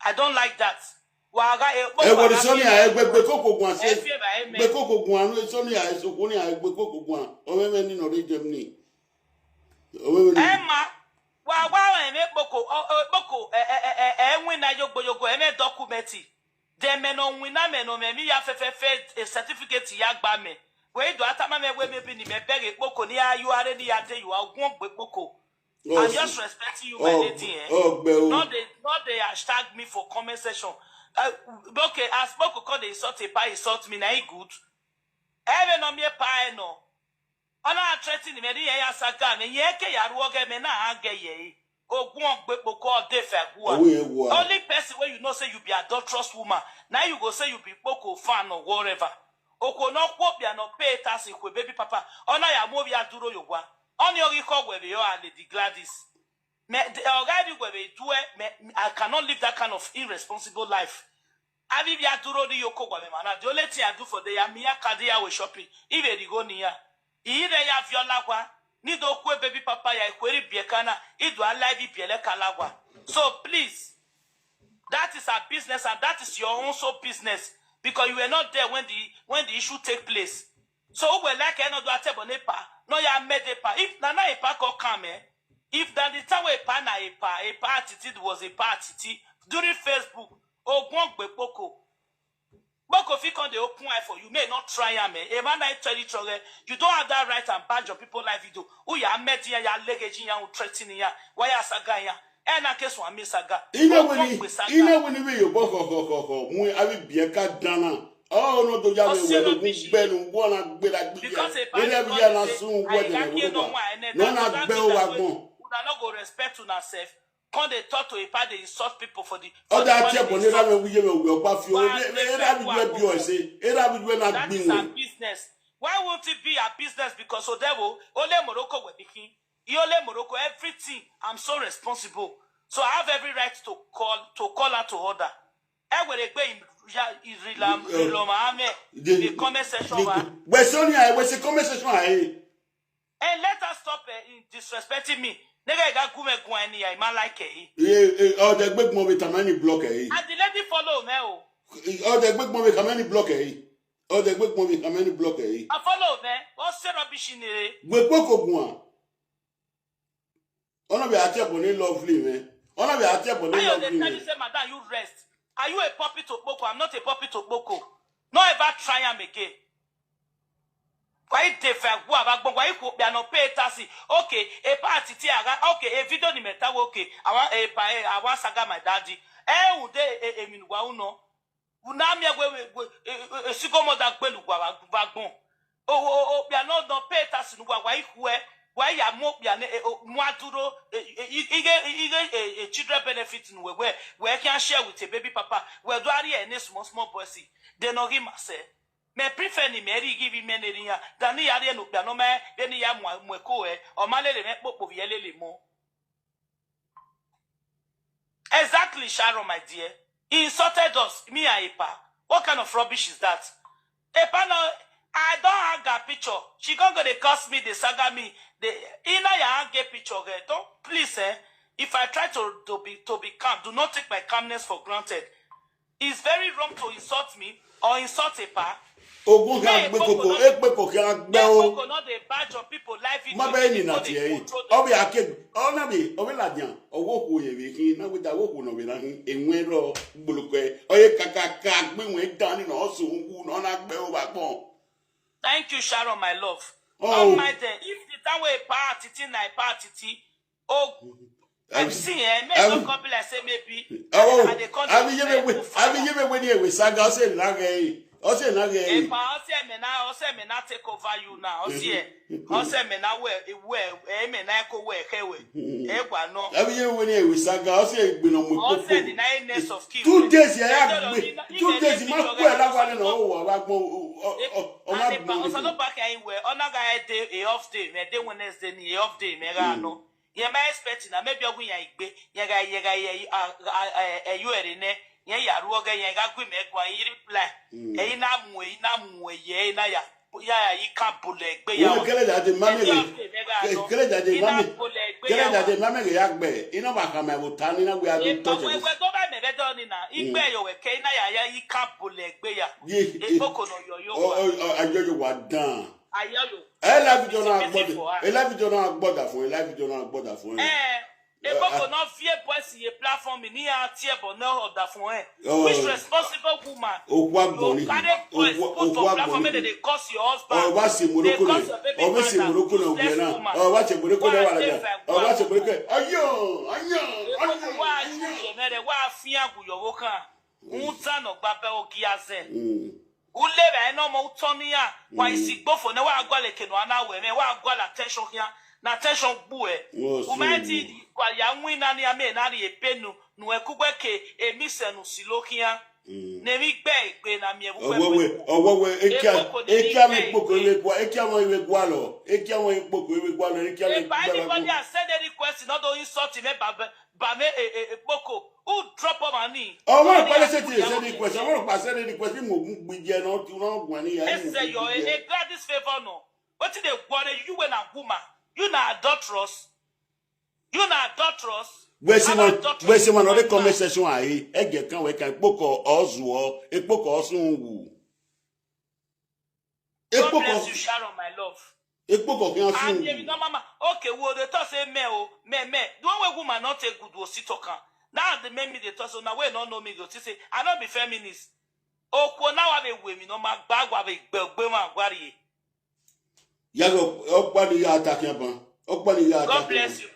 I don't like that. Wa ga e E wo Sonia e gbe gbe koko gwan se. Efe ba eme. Gbe koko gwan no Sonia e so ko ni a gbe koko gwan. O me me ni no re Germany. O me me ni. Emma, wa wa eme Ekpoko, o- o- Ekpoko, e e e e e win na yogbo yogbo, eme document. De me no win na me no me mi ya fe fe fe a certificate ya gba me. We do atama me we me bi ni me beg Ekpoko ni ya you are ni ya de you are gwon gbe Ekpoko. I'm just respecting you, my Oh, lady. Eh? oh, gbe o. Not the not the hashtag me for comment section. Uh, okay, as Ekpoko call the insult a pa insult me, na e good. Ebe no me pa e no. Ona threaten me di ya saga me ye ke ya ruo ge me na ha ge ye. Ogun ogbe Ekpoko de fe gua. Owo ye gua. Only person wey you know say you be adulterous woman, na you go say you be Ekpoko fan or whatever. Oko no kwo bia no pay tax kwe baby papa. Ona ya mo bia duro yo gwa. Oni ori ko gwe be yo and Lady Gladys. Me the already gwe be do e, me I cannot live that kind of irresponsible life. Abi bia duro di yo ko gwa me mana. The only thing I do for the ya mi ya kadi ya we shopping. Ibe di go ni ya. Ire ya viola gwa. Ni do kwe baby papa ya ikweri bie kana. Idu alive bie le kala gwa. So please, that is her business and that is your own so business because you were not there when the when the issue take place. So who were like another table nepa? No ya made a pa. If na na a pa ko come eh. If that the time we pa na a pa, a pa attitude was a pa attitude during Facebook. Ogun gbe Ekpoko. Ekpoko fit come dey open eye for you. May not try am eh. A man I tell you trouble. You don't have that right and badge of people life you do. Who ya made ya ya legacy ya who threatening ya. Why ya saga ya? E na case one me saga. Ina Ogun wini, gbe saga. ina wini we yo boko ko ko ko. Mu abi bie ka dana. Oh no do ya we Ose we no do bishi. Gbe nu gbo na gbe la gbe. Because a We dey person ya na say, sun "I we de can't we hear do. No one, and No then na that gbe thing o that wa way, gbon. Una no go respect una self. Come dey talk to Epa, dey insult people for the for Other the tiẹ̀ bọ̀ ní holidays. Era mi wúyẹ́ mi òwe ọ̀pá fi Why owó. they Era fẹ́ mi wú wẹ́ bí àkókò? Ọ̀sẹ̀. Era mi wẹ́ That is her gbìnwé. Business. Why won't it be her business? Because Odewo, only Morocco will be king. He only Morocco, everything. I'm so responsible. So I have every right to call to call her to order. Ẹ were gbe im- ya- irila- Yeah. Riloma ame They- the comment section they- wa. Where's Sonia? Where's the comment section? Eh? And let us stop uh, in disrespecting me. Nigga, you got gume guani, I man like eh. Eh, eh, oh, the big movie, Tamani block eh. And the lady follow me. Oh. Oh, the big movie, Tamani block eh. Oh, the big movie, Tamani block eh. I follow me. What say rubbish in it? Gbe kpoko gun a. Ona be ati ebo ni lovely, man. Ona be ati ebo ni Ayo, they lovely, tell man. You say, "Madam, you rest." Are you a puppet to Boko? I'm not a puppet to Boko. Not ever try am again. Why they fair? Who have I why you could be an pay taxi? Okay, a party tea. Okay, a video ni meta. Okay, I want a pa. I want saga my daddy. Eh, would they a mean? Wow, no. Unami we we we esigo mo da gbelu gwa wa gbon. O o o bia no don pay tax nu wa wa ihu e wa ya mo bia ne e, o, mo aduro e, e, e, e, e, e, e, e, children benefit nu we we we can share with a baby papa. We do ari e ne small small boy si. They no give mase. Me prefer ni me ri give me ne ri ya. Dani ya ri no bia no me be ni ya mo mo ko e. O ma lele me popo ye lele mo. Exactly, Sharon, my dear. He insulted us, me and Epa. What kind of rubbish is that? Epa, no, I don't hang her picture. She gonna go they curse me, they saga me. They Ina ya hang a picture of her. Don't please, eh? If I try to, to be to be calm, do not take my calmness for granted. It's very wrong to insult me or insult Epa. Ogun ka gbe koko, e pe ko ka gbe o. People not dey badge on people life. Ma be ni na ti e. Obi ake, ona bi, obi la dian. Owo ko ye bi kin, na we da wo ko no we na hin. Enwe ro gbuluko e. Oye kaka ka gbe won dani na osun wu na na gbe o ba pon. Thank you, Sharon, my love. Oh. Don't mind them. If the time we party, thing like party, oh, I see, eh, me don't come be like say maybe. Oh, I dey come abi dey yebe we, abi yebe we ni ewe saga o se na ge, o se na ge. E pa o se me na, o se me na take over you now. O se e, o se me na we, we, e me na ko we ke we. E gba no. Abi yebe we ni ewe saga o se gbe no mo popo. O se ni na next of kin. Two days ya ya gbe. Two days ma ku e la gba na o wa wa gbon o ma gbon. O sa no back e we. O na ga e day, e off day, me day Wednesday ni e off day me ga no. Ye ma expect na maybe ogun ya igbe, ye ga ye ga ye a a e you ere ne, ye ya ruo ga ye ga gwi me gwa yi reply. E na mu e na mu e ye na ya ya ya yi ka bule gbe ya. Wo kele da de mame. Kele da de mame. Kele da de mame ya gbe. Ina ba ka me wo tani na we a do to. We go ba me be do ni na. Igbe yo we ke na ya ya yi ka bule gbe ya. E boko no yo yo. O ayo yo wa dan. Ayo yo. E la video na gbọdọ. E la video na gbọdọ fún. E la video na gbọdọ fún. Eh, e boko no fear boys ye platform ni a tie bo no order fún e. Which responsible woman? Okwa gboni. Okwa gboni. They curse your husband. O wa se Morocco na. O wa se Morocco na we na. O wa se Morocco na wa la. O wa se Morocco. Ayo, ayo, ayo. Wa ju ye mere wa fi agu yo wo kan. Unza no gba be ogi aze. Ule be no mo utonia. Wa isi gbofo ne wa gwa le kenu ana we me wa gwa la tension hia. Na tension gbu e. Umaiti kwa ya nwi na ni ame na ri epenu. Nu ekugbe ke emise nu silo hia. Ne mi gbe egbe na mi ewu. Owo we, owo we, ekia, ekia mi poko ewe gwa, ekia mo ewe gwa lo. Ekia mo poko ewe gwa lo, ekia mi. If anybody has sent a request, not do insult me, but Bame e e e boko. Who drop on my knee? Ọmọ ìpàdé ṣe ti ṣe ní question. Ọmọ ìpàdé ṣe ní question. Mo gun gbìyẹ náà tí wọ́n gùn ní ayé. Ese yo e e Gladys favor no. Wetin dey worry you when a woman? You na adulterous. You na adulterous. Where's the man? Where's the man? Or the comment section ayi. Ege kan we kan poko ozu o. E poko osun wu. God bless you, Sharon, my love. Ekpoko kan fun. And you know, mama, okay, wo dey talk say me o, me me. The one wey woman not take good will sit talk am. Now the men me dey talk so now wey no know me go see say I no be feminist. Okwo now I be women no ma gbagwa be gbegbe ma gwari. Yago okpa ni ya attack yan ban. Okpa ni ya attack. God bless you,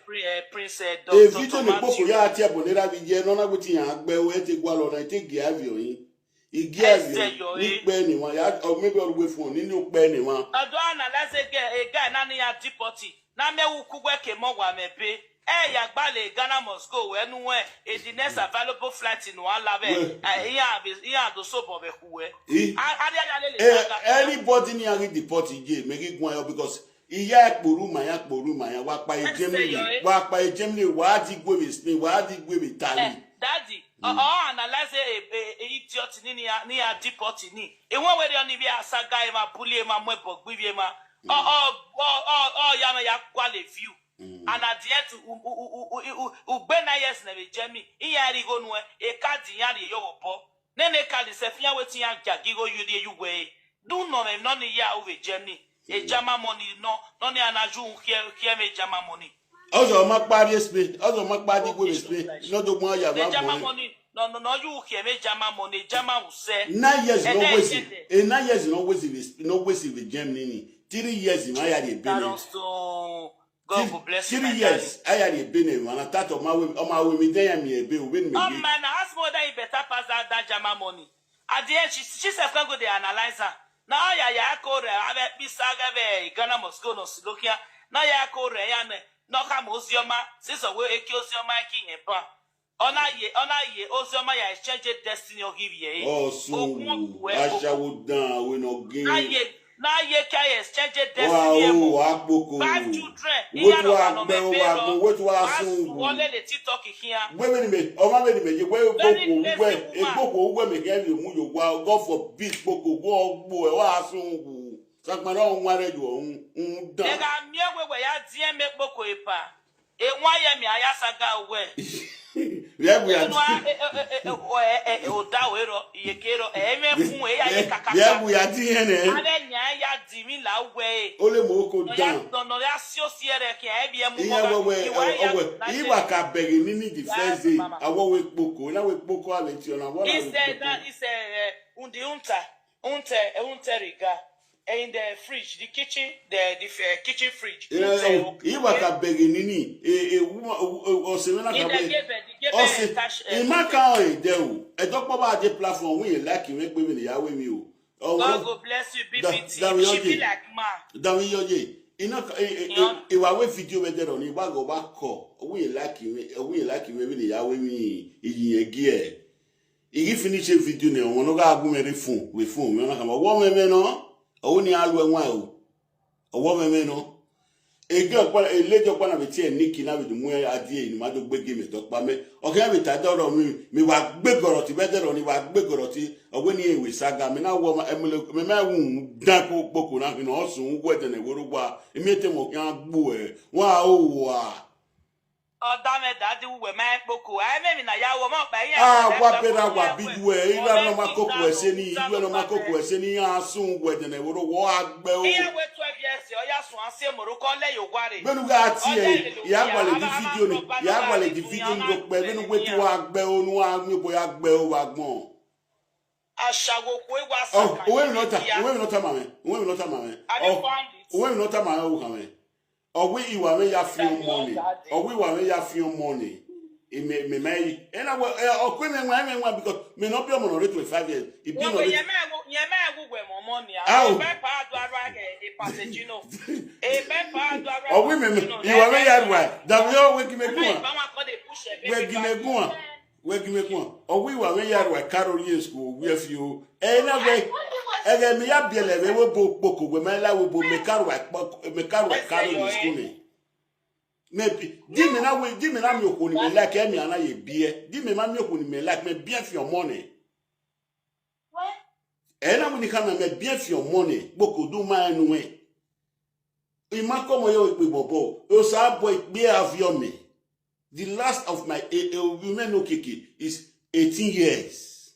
Prince. Evijo ni poko ya ati abo nera bi je no na wetin ya gbe o e te gwa lo na e te gi avi oyin. Igi ayo ni pe ni wan ya o me be oruwe fun ni ni o pe ni wan. Odo analyze ge e ga na ni ya dipoti. Na me wu kugwe ke mo wa me be. Eh, ya gbale, Ghana must go. We nu we, eh, the next available flight in Walabe. We- Eh, iya be, iya do so bo be kuwe. Eh? Ari ari le Eh, saga. Anybody near read the pot again, make it go on because iya kporu maya kporu maya wa pa Let's say ejemni your- wa pa ejemni wa di gwe be Spain wa di gwe be Italy. Eh, daddy, uh, uh, analyze a, a, a idiot ni ni a, ni a deport ni. E won we de oni bi asaga e ma bully e ma mo e bo gbi e ma. Oh, oh, oh, oh, oh, ya me ya kwale view. And at the end, u, u, u, u, u, u, u, gbe na yes na be Germany. Iya ri go nu e, e ka di ya ri yo wo bo. Ne ne ka di se fi ya wetin ya ja gi go you de you we. Do no me no ni ya u be Germany. E German money no, no ni ana ju here here me German money. Also, ma pa di Spain, also ma pa di gwe be Spain. No do mo ya The ma German mo. Money, no, no, no, you here me German money, German will say. Nine years no Eh, eh, waste. eh, eh. Eh, nine years no waste with no waste with Germany. Three years in my yard That Benin. also, God will bless you. Three My years, I had a Benin, and I thought of my way, on my way, me there, me a bill, when me. Oh man, ask more than you better pass that, that German money. At the end, she, she self can go there analyze her. Now, ya, ya, ko re, ave pisa, ave Ghana must go no Silokia. Now, ya, ko re, ya, ne, no, come, Ozioma, since away, Eki Ozioma, King, and Pan. Ona ye, ona ye, Ozioma, ya, exchange destiny, or give ye. Oh, so, Ogun, we, Asha would down, we no game. Now, ye, now, ye, can exchange Wow, destiny, mo. Akpoko. Five children. What Iya to no act no bell, me what pero. what to Asu assume. Wole le TikTok here. Where many me, or my many me, where Very Boko, lazy where, woman. Boko, where me, where you, God forbid, Boko, go, go, or assume. Sakmara, on where you, um, They done. Got me where we are D M me Boko epa. E why ye me aya saga we. Yeah, we Unu a are. e e e e o e e e o da we ro iye ke ro e me fun e ya ye kaka. Yeah, we are D N A. Are nya ya di mi la we. Ole mo ko No ya down. no no ya si o si ere ke e bi e mu Iye ko. Wewe, Iwa ya Wewe. Iwa ka begi nini the Yes, first day. mama. Awo we kpoko, na we kpoko, a we ti ona, what He are we said that kpoko? He said uh, undi unta unte unte riga in the fridge, the kitchen, the the uh, kitchen fridge. Eh, Iwa ka begi nini? E, e, uma, o, o, o, se na In ka the be. gebe, the gebe O se, tash. e ma ka o e de o. E dokpo ba de platform, we like we gbe mi ya we mi o. O, God wo, go bless you, Da- B B T. da we She oje. Be like man. Da we yo ye. Ina ka, e, e, Yeah. e, Iwa we video we de ro ni, wa go ba ko. We like we, we like we mi ya we mi, iyi ye gi e. Igi finish a video ne, won no ga agu me re fun, we fun, me na ka ma. Wo me me no. O ni alu e wa o. O wo me me no. E ge opa, e le ge opa na be ti e ni ki na be du mu e adie ni ma do gbe ge me do pa me. O ke me ta do ro mi, mi wa gbe goro ti be de ro ni wa gbe goro ti. O we ni e we saga, me na wo ma, e me le, me me wu dan ko poko na fi no sun wo de ne wo ro wa. E mi e te mo kan gbo e. Wa o wa. Ọdọ mẹ dadi wẹ mẹ kpoko ẹ mẹmi na ya wọ mọ pẹ yẹn. Ah, wa bera wa bi we, ira no ma koko e se ni, ira no ma koko e se ni, a sun we de ne wo ro wo agbe o. Iye we twelve years ọya sun ase moro kọ lẹ yo ware. Benu ga ti e, ya gba le di video ni, ya gba le di video ni do pe, benu we tu agbe o, nu a mi bo ya gbe o wa gbon. Aṣawo kwe wa Oh, saka. Owe mi no ta, Owe mi no ta ma me, Owe mi no ta ma me. Have you Oh, found it? Owe mi no ta ma me o ka me. Owe Iwa me ya fi on money. Owe Iwa me ya fi on money. E me me me. E na we, eh, okwe me nwa me nwa because me no be omo no twenty-five years. E be Wọ́n no pe re- yẹn mẹ́ẹ̀ẹ́wó yẹn mẹ́ẹ̀ẹ́wó wẹ̀ mọ́ mọ́ ni. Aw. Ìbẹ́ pa àdó ara ẹ̀ ìpàṣẹjì náà. Ìbẹ́ pa àdó ara Owe me me, Iwa me ya rwa. Da we o we ki me Àmọ́ kuma. Ìbá wọn kọ́ de push ẹ̀ We ki me kuma. We ki me kuma. Owe Iwa me ya rwa Carol Years ko we fi o. E na we. E ge mi ya bi ele we wo bo poko we me la wo bo me karwa poko, me karwa Carol Years ko ni. Me bi, di me na we, di me na mi okuni me like e mi ana ye bi e. Di me ma mi okuni me like me bi e fi on money. E na we ni ka me me bi e fi on money. Boko du ma enu e. I ma komo yo pe bobo. O sa boy be avio me. The last of my eh, eh, women no keke is eighteen years.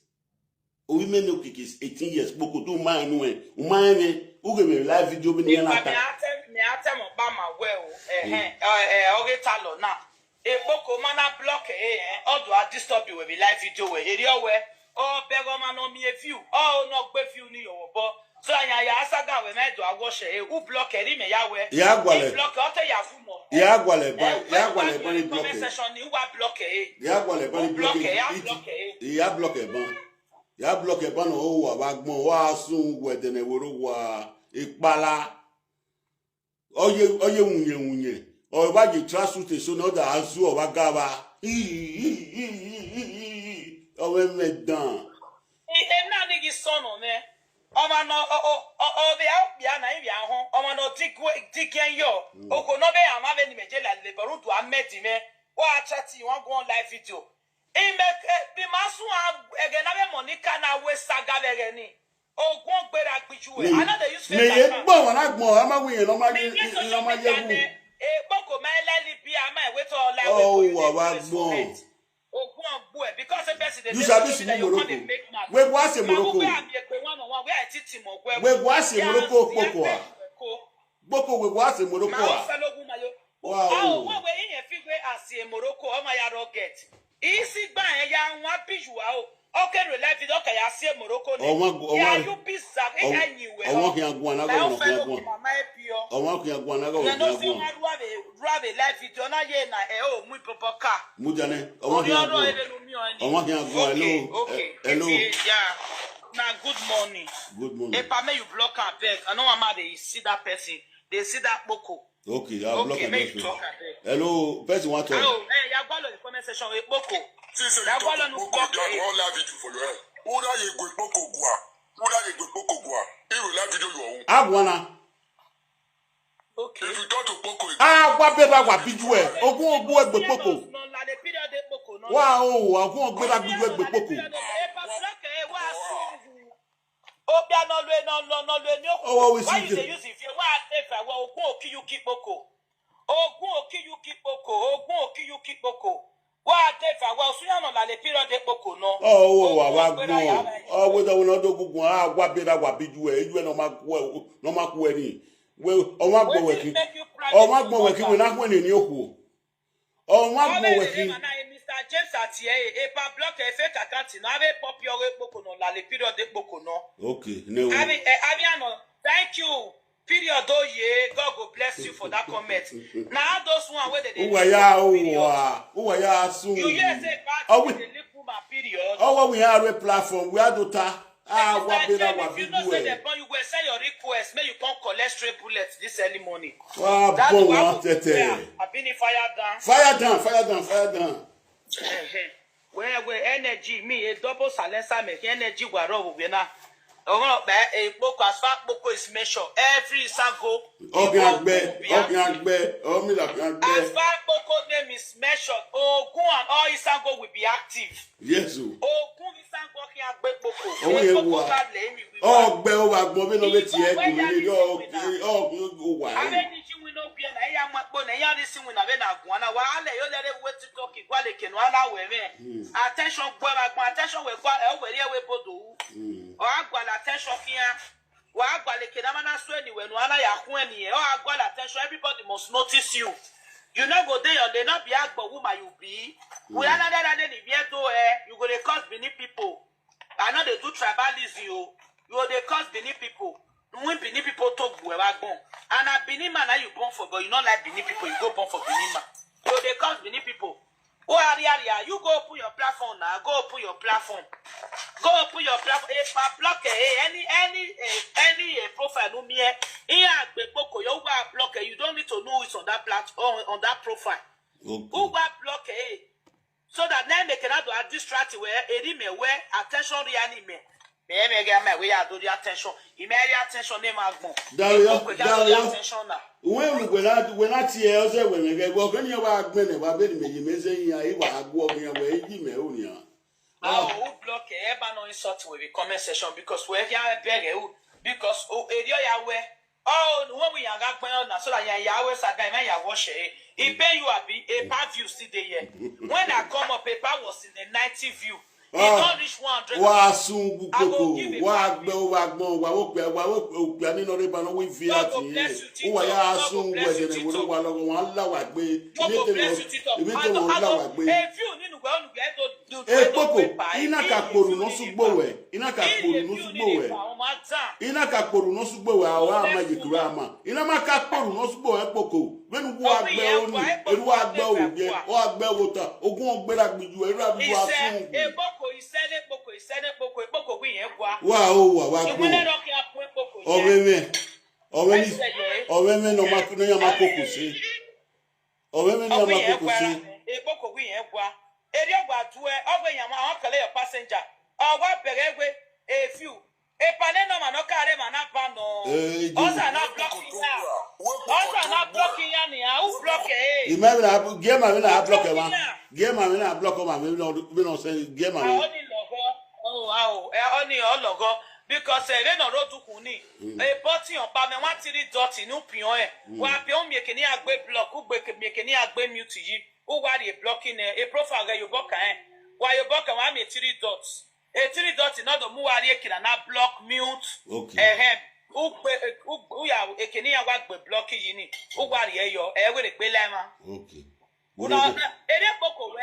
Women no keke is eighteen years. Boko du ma enu e. Ma enu e. U ge me live video bi ni Ìgbà na mi ta. Á tẹ́ mi á tẹ́ mọ̀ bá màá wẹ̀ o. Ẹ̀hẹ́n, ẹ, ẹ, Ọ̀gẹ̀ ta lọ náà. Èpo kò máa ná block ẹ̀ ẹ̀ ọ̀dọ̀ á disturb ìwẹ̀ mi live video wẹ̀. Èrè ọ̀wẹ̀. Ọ bẹ̀rẹ̀ ọmọ náà mi ẹ̀ view. Ọ ò náà gbé view ní ìyọ̀wọ̀ bọ́. So àyàn àyà Asaga wẹ̀ mẹ́ẹ̀dọ̀ àwọ̀ṣẹ̀ ẹ̀. Who block ẹ̀ rí mi yá wẹ̀? Ìyá àgbàlẹ̀. Block ẹ̀ ọ̀tẹ̀ yà fún mọ̀. Ìyá àgbàlẹ̀ ba, Ẹ̀, ìyá àgbàlẹ̀ ba ni comment block ẹ̀. Section ni wà block ẹ̀. Ìyá àgbàlẹ̀ ba ni Who block block ẹ̀? Yà ẹ̀. block ẹ̀. Ìyá block ẹ̀ ban. Ìyá block ẹ̀ ban o wa wa gbon wa sun we de ne woro wa ipala. Oye, oye wunye wunye. Or why you trust to so not as you or wagava? Or when me done. Ihe nna nne gị sọ nọ mee. Ọma nọ ọbịa bịa na ịbịa ahụ. Ọma nọ dike yo. Oko n'obe ya amabe ni meje la le baru du amedi me. Wa chat you wan go on live video. Ime ke bi masu a ege na be Monica na we saga be ge ni. Ogun gbera gbiju e. I no dey use fake account. Me ye gbọ wọn agbọn ama wi yen ọmọ ye ọmọ ye wu. Ekpoko ma ele libi ama ewe to ola we. Oh, wa wa gbọn. Ogun agbo e because person dey. You sabi small Morocco. We go ase Morocco. We go ase Morocco kpoko a. Kpoko we go ase Morocco a. Wow. Oh, we we yen fi we ase Morocco o ma ya rugged. Isi gba e ya nwa biju a o. Okay, re live video ka ya ase Morocco ni. Ya you bizarre. E ya nyi we. Ọwọ́n kì í agun anágọ̀ ọ̀nà kì í agun. Ọwọ́n kì í agun anágọ̀ ọ̀nà kì í agun. Ruabe live video na ye na e o mu ipopo ka. Mu jane. Ọwọ́n kì í agun. Ọwọ́n kì í agun. Hello. Okay. Hello. Yeah. Na good morning. Good morning. Epa, may you block am abeg. I no wan ma dey see that person. Dey see that kpoko. Okay, I'll block okay, am. Make you talk abeg. Hello, person want talk. Oh, eh, ya gwalo the comment section. Ekpoko. Since you talk to kpoko, they are all live video for your head. Una ye go kpoko gwa. Una ye go kpoko gwa. He will live video your own. Agwana. Okay. If you talk to kpoko, ah, wa be ba wa biju e. Ogun ogun egbe kpoko. Wa o, ogun ogbe ba biju egbe kpoko. Obia no lue no no no lue ni oku. Why you dey use if you wa dey fa wa ogun okiyuki kpoko. Ogun okiyuki kpoko. Ogun okiyuki kpoko. Wa dey fa wa osunya no la le period de kpoko no. Oh, wa wa gbon. Oh, we da wona do gugun. Ah, wa be da wa biju e. Iju e no ma ku e, no ma ku e ni. We o ma gbo we ki. O ma gbo we ki we na ku e ni oku. Ọnwa gbọ weki. Mister James Atie, e pa block e fake account na ave pop your way kpoko no la le period de kpoko no. Okay, ne o. Avi e avi ano. Thank you. Period o ye. God go bless you for that comment. Na those one wey dey dey. Uwa ya uwa. Uwa ya sun. You hear say bad thing dey leak woman period. Owo we are a platform. We are dota. Ah, wa be na wa bi you know say dem born you well. Send your request. Make you come collect straight bullet this early morning. Wa bon wa tete. Abini fire down. Fire down, fire down, fire down. Well, well, energy me a double silencer make energy waro we na. Ọmọ pẹ ekpoko as far kpoko is mentioned every Isango. Ọkàn àgbẹ̀, ọkàn àgbẹ̀, ọmọ ìlà ọkàn àgbẹ̀. As far kpoko name is mentioned, Ogun and all Isango will be active. Yes o. Okun ni sango ki agbe kpoko. Owo ye wa. Ogbe o wa gbon be no be ti e ku ni yo o wa e. Abe ni ji wi no bi na ya ma po na ya ni si wi na be na gun na wa ale yo le re we TikTok igwa le kenu ala we me. Attention gbo wa gbon attention we gbo e we ri e we bodo. O agwa la attention kiyan. Wa agwa le kenu ama na so anywhere no ana ya ku eni e. O agwa la attention everybody must notice you. You no go dey your lane, no be agbo woman you be. We another than any where do eh, you go dey cause Benin people. I no dey do tribalism o. You go dey cause Benin people. When Benin people talk we wa gbon. And na Benin man na you born for, but you no like Benin people, you go born for Benin man. You go dey cause Benin people. Go area area, you go open your platform now. Go open your platform. Go open your platform. If I block eh, any any eh, any eh, profile no me eh, in agbe kpoko, you go block eh. You don't need to know it's on that platform on that profile. Okay. Who go block eh? So that now make another distract where any me where attention really me. Me me get me we are do the attention. He me the attention name agbon. Dario, Dario. Attention now. When we when I when I tear us when we get work any wa agbene wa be me me say ya e wa agwo me we yi me o ni a. Ah, who block eh ba no insult we the comment section because we can beg eh because o area ya we. Oh, when we young up on na so that ya ya we saga me ya wash eh. He pay you abi a pa view still dey here. When I come up a pa was in the ninety view. He don reach one hundred. Wa sun gu koko, wa gbe o wa gbon, wa wo pe wa wo pe o pe ni no re ba no we fi ati. O wa ya sun gbe de ne wo wa lo wa la wa gbe. Ni te lo. Ibi te lo la wa gbe. If you ni nu gbe onu gbe to do. E kpoko, ina ka kporu no sugbo we. Ina ka kporu no sugbo we. Ina ka kporu no sugbo we. Awa ama yikura ama. Ina ma ka kporu no sugbo we kpoko. Wenu wo agbe oni, eru agbe obi, o agbe wota, ogun ogbera gbiju, eru abi wa sun. Ekpoko isele kpoko isele kpoko ekpoko gwi yen gwa. Wa o wa wa gbo. Imune ro ki akun ekpoko yen. Owe me. Owe ni. Owe me no ma no ya ma koko se. Ọmọ mi ni Ọgwụ ama ihe koko gwa se. Ekpoko gwi ihe gwa. Eri ọgwa due, ọgwụ ihe ma ọ kele your passenger. Ọgwa bere egwe, efiu. Epa ne no ma no kare ma na ba no. Eh, Osa na block ya. Osa na block ya ni ya, u block eh. Ima mi na, gie ma mi na block ma. Gie ma mi na block ma mi no, mi no se gie ma mi. Oni logo. Oh, wow. Eh, oni o logo. Because eh, we no road ku ni. E poti on pa me wa tiri dot ni upion eh. Wa pe on mi ke ni agbe block, u gbe ke mi ke ni agbe mute yi. U wa ri e block ni e profile ge yo boka eh. Wa yo boka wa mi tiri dot. E tiri dot no do mu wa ri e kina na block mute. Okay. Ehem. U gbe u ya e ke ni ya wa gbe block yi ni. U wa ri e yo. E we re gbe lai ma. Okay. Una eri Ekpoko we.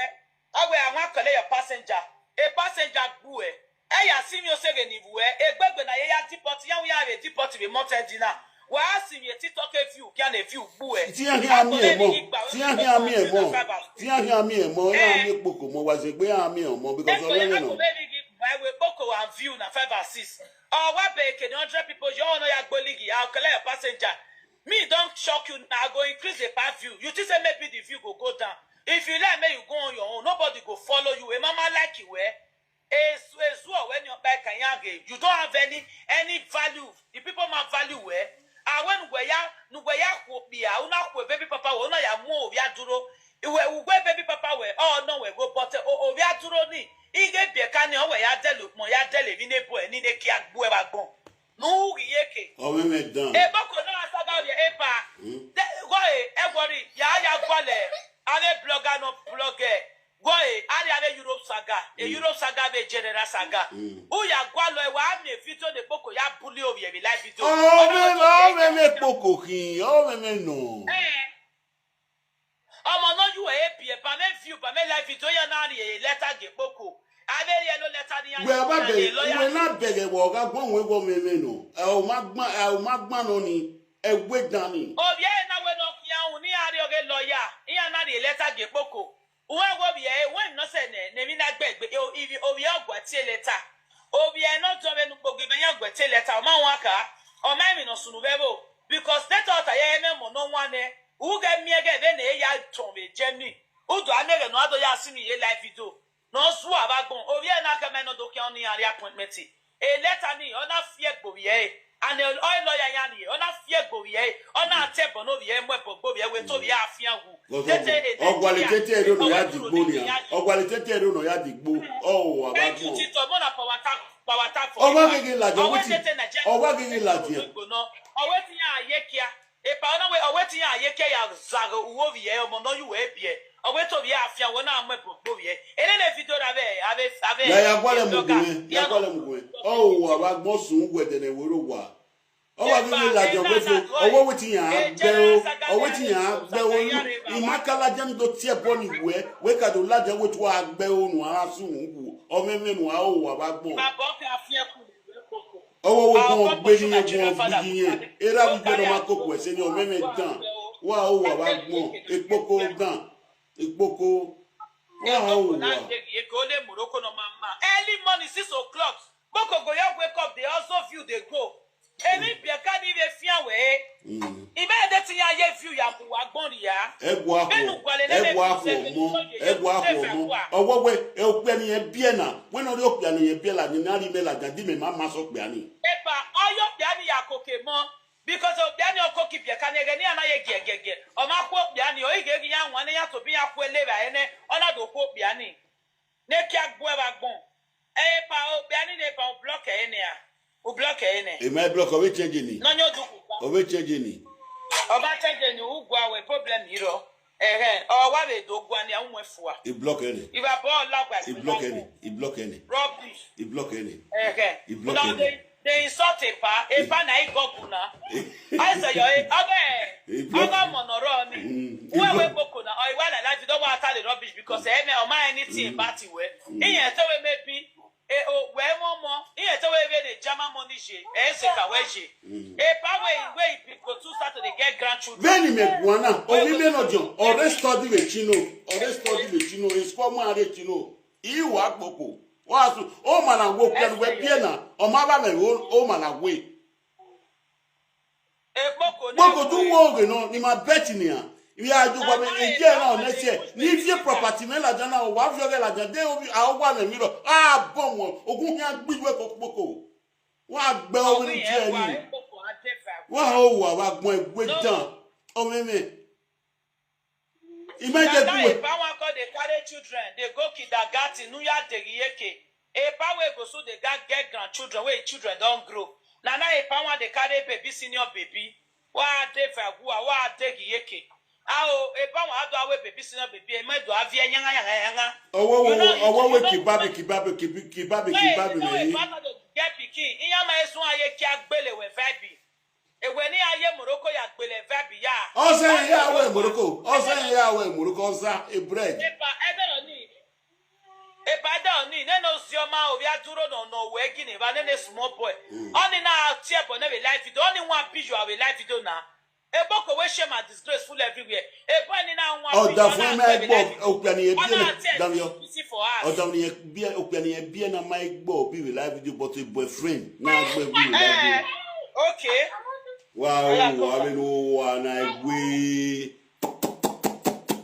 Awe anwa kele your passenger. E passenger gbu e. E ya si mi o sege ni bu e. Egbegbe na ye ya deport ya ya re deport be mounted dina. Wa si mi e TikTok e view kia na view gbu e. Ti ya hia mi e mo. Ti ya hia mi e mo. Ti ya hia mi e mo. Ya mi Ekpoko mo wa ze gbe ya mi e mo because Eko ọ̀rẹ́ ya mi ko no. be ni gi my we Ekpoko and view na five and six. Or wa be ke hundred people you no ya gbo ligi. I kele your passenger. Me don shock you now. I go increase the per view. You think say maybe the view go go down. If you like, make you go on your own. Nobody go follow you. A mama like you, eh? Ezu ezu when you buy kanyage, you don't have any any value. The people ma value, eh? And when we ya, no we ya ko bia, una ko baby papa, una ya mo ya duro. Iwe ugwe baby papa we, oh no we go but o o ya duro ni. Ige bie kani o we ya delu mo ya dele vi ne bo ni ne ki agbo e ba gbon. No wi yeke. Ọ̀rẹ́ mi dan. E boko na saga ye e pa. De go e e go ri ya ya go le. Ave blogger no blogger. Go e ari ave Europe saga. E Europe saga ave general saga. U ya go lo e wa mi video ne boko ya bully o ye bi live video. Ọ̀rẹ́ mi, ọ̀rẹ́ mi Ekpoko kin, ọ̀rẹ́ mi no. Eh. Ọmọ no you e bi e ba me view ba me live video ya na ri e letter ge boko. Ave ye lo letter ni ya. Gbe aba be, we na bere wo ga gbon we wo me me no. E o ma gbon, e o ma gbon no ni. E we dan ni. Obi e na we no ya un ni ari oge lawyer. Iya na ri e letter ge boko. Uwe wo bi e, we no se ne, ne mi na gbe gbe o ivi obi e ogwa tie letter. Obi e no to be nu gboge be ya gwe tie letter. O ma wa ka. O ma mi no sunu be bo. Because that thought I am mo no one eh. U ge mi ge be ne ya to be Germany. U do ame ge no ado ya si mi ye live video. No su abagbon. Obi e na ke me no do ke oni ari appointment. E letter ni o na fie gbo ye. And e o lo ya ya ni o na fie gbo ye. O na te bo no ye mo bo gbo ye we to ye afia wu. Tete e Ọgwalitete ero no ya digbo ni. Ọgwalitete ero no ya digbo. Oh, wa ba Thank you, Tito. Mo na power tap, power tap for Ọgwa you. Gigi Laje, Ọwọ́ wetin? tete na jẹ. Ọgwa Gigi Laje. Ọwọ́ tete na ayé kíá. Epa ọ̀nà wẹ̀ ọwọ́ ti yàn ayé kíá ya zàgò owó bìí ẹ̀ ọmọ náà yúwẹ̀ ẹ̀ bìí ẹ̀. Ọwọ́ tó bìí àfihàn wọn náà mọ̀ ẹ̀ bò bìí ẹ̀. Eléyìí fi dọ́ra bẹ́ẹ̀ abẹ́ abẹ́. Ya ya gwale mugwe, ya gwale mugwe. Oh, wa ba gbon sun gwe de ne woro wa. Ọgwa Gigi Laje wetin? Ọwọ́ wetin ya gbe o. Ọwọ́ wetin ya gbe o. Imakala jem do tie boni we. We ka do laje wetu a gbe o nu ara sun wu. O me me nu a o wa ba gbon. Bàbá ọkẹ́ àfihàn kù lè rẹ́ kókó. Ọwọ́ wo gbọ́n gbé ní egun ọ̀gbìn yẹn. Era gbígbé ló máa kókò ẹ̀sẹ̀ ní ọ̀mẹ́mẹ́ dàn. Wá ó wà wá gbọ́n. Ekpoko dàn. Ekpoko. Wá ó wà. Early morning, six o'clock. Boko go ya wake up, they also view, they go. Emi bia ka ni be fia we. Ibe de ti ya ye view ya mu wa gbon ya. Egwu akwo. Egwu akwo mo. Egwu akwo mo. Ọwọ́ we e okpe ni e bie na. We no ri okpe ni e bie la ni na ri me la ja di me ma ma so pe ani. Epa, oyo bia ni ya koke mo. Because o bia ni o koki bia ka ni ge ni ana ye ge ge ge. O ma kwo bia ni o ige gi ya nwa ni ya to bi ya kwo le ba ene. Ona do kwo bia ni. Ne kia gbo e ba gbon. Epa, o bia ni ne pa o block e ne a. O block e ne. E ma block o we change ni. No nyo du ku pa. O we change ni. O ba change ni u gwa we problem iro. Ehe, o wa be do gwa ni a unwe fua. E block e ne. Iba bo la gwa. E block e ne. E block e ne. Rubbish. E block e ne. Ehe. E block e ne. They insult Epa. Epa na igogu na. I say yo e oge. Oge mo no ro ni. We we boko na. O iwa la la do wa ta the rubbish because e me o ma anything about it we. Iye te we maybe e o we mo mo. Iye te we be the German money je. E se ka we je. Epa we we go to start to dey get grandchildren. Veni me guana, o mi me no jon, o re study we chino, o re study we chino, e score mo are chino. I wa popo. Wa su, o ma na wo pe we bie na, o ma ba me o, o ma na we. Ekpoko ni. Gbogbo du wo oge no ni ma bet ni a. Ibi a ju kwa me eje na o nesie. Ni fie property me la jana o wa fio ke la jana de o bi a o wa na mi lo. Ah, bon mo. Ogun ya gbi we ko poko. Wa gbe o ni tie ni. Wa o wa wa gbon egbe dan. O me me. Imagine that. Epa wan come dey carry children dey go kindergarten nuya degiyeke. Epa wey go soon dey ga get grandchildren wey im children don grow. Na na epa wan dey carry baby senior baby. Wa dey vagua wa dey giyeke. Ao epa wan ado awe baby senior baby eme do avie yanga yanga yanga. Owo wo owo wo kibabi kibabi kibi- kibabi kibabi me. Epa no dey get pikin. Iyama esun aye ki agbele we vibe. Ewe ni aye Morocco ya gbele vibe ya. Oza ya we Morocco. Oza ya we Morocco. Oza a bread. Epa edero ni. Epa edero ni. Nene ozioma obi aduro no no we gini ba nene small boy. Oni na tie bo ne be live video. Oni wan piju awe live video na. Eboko we shame and disgrace full everywhere. Ebo ni na wan piju. Oda fun me egbo okpia ni ebi na. Dami o. Oda ni ebi okpia ni ebi na my egbo bi we live video but a boyfriend na egbo bi we live video. Okay. Wow, hallelujah, na egwe.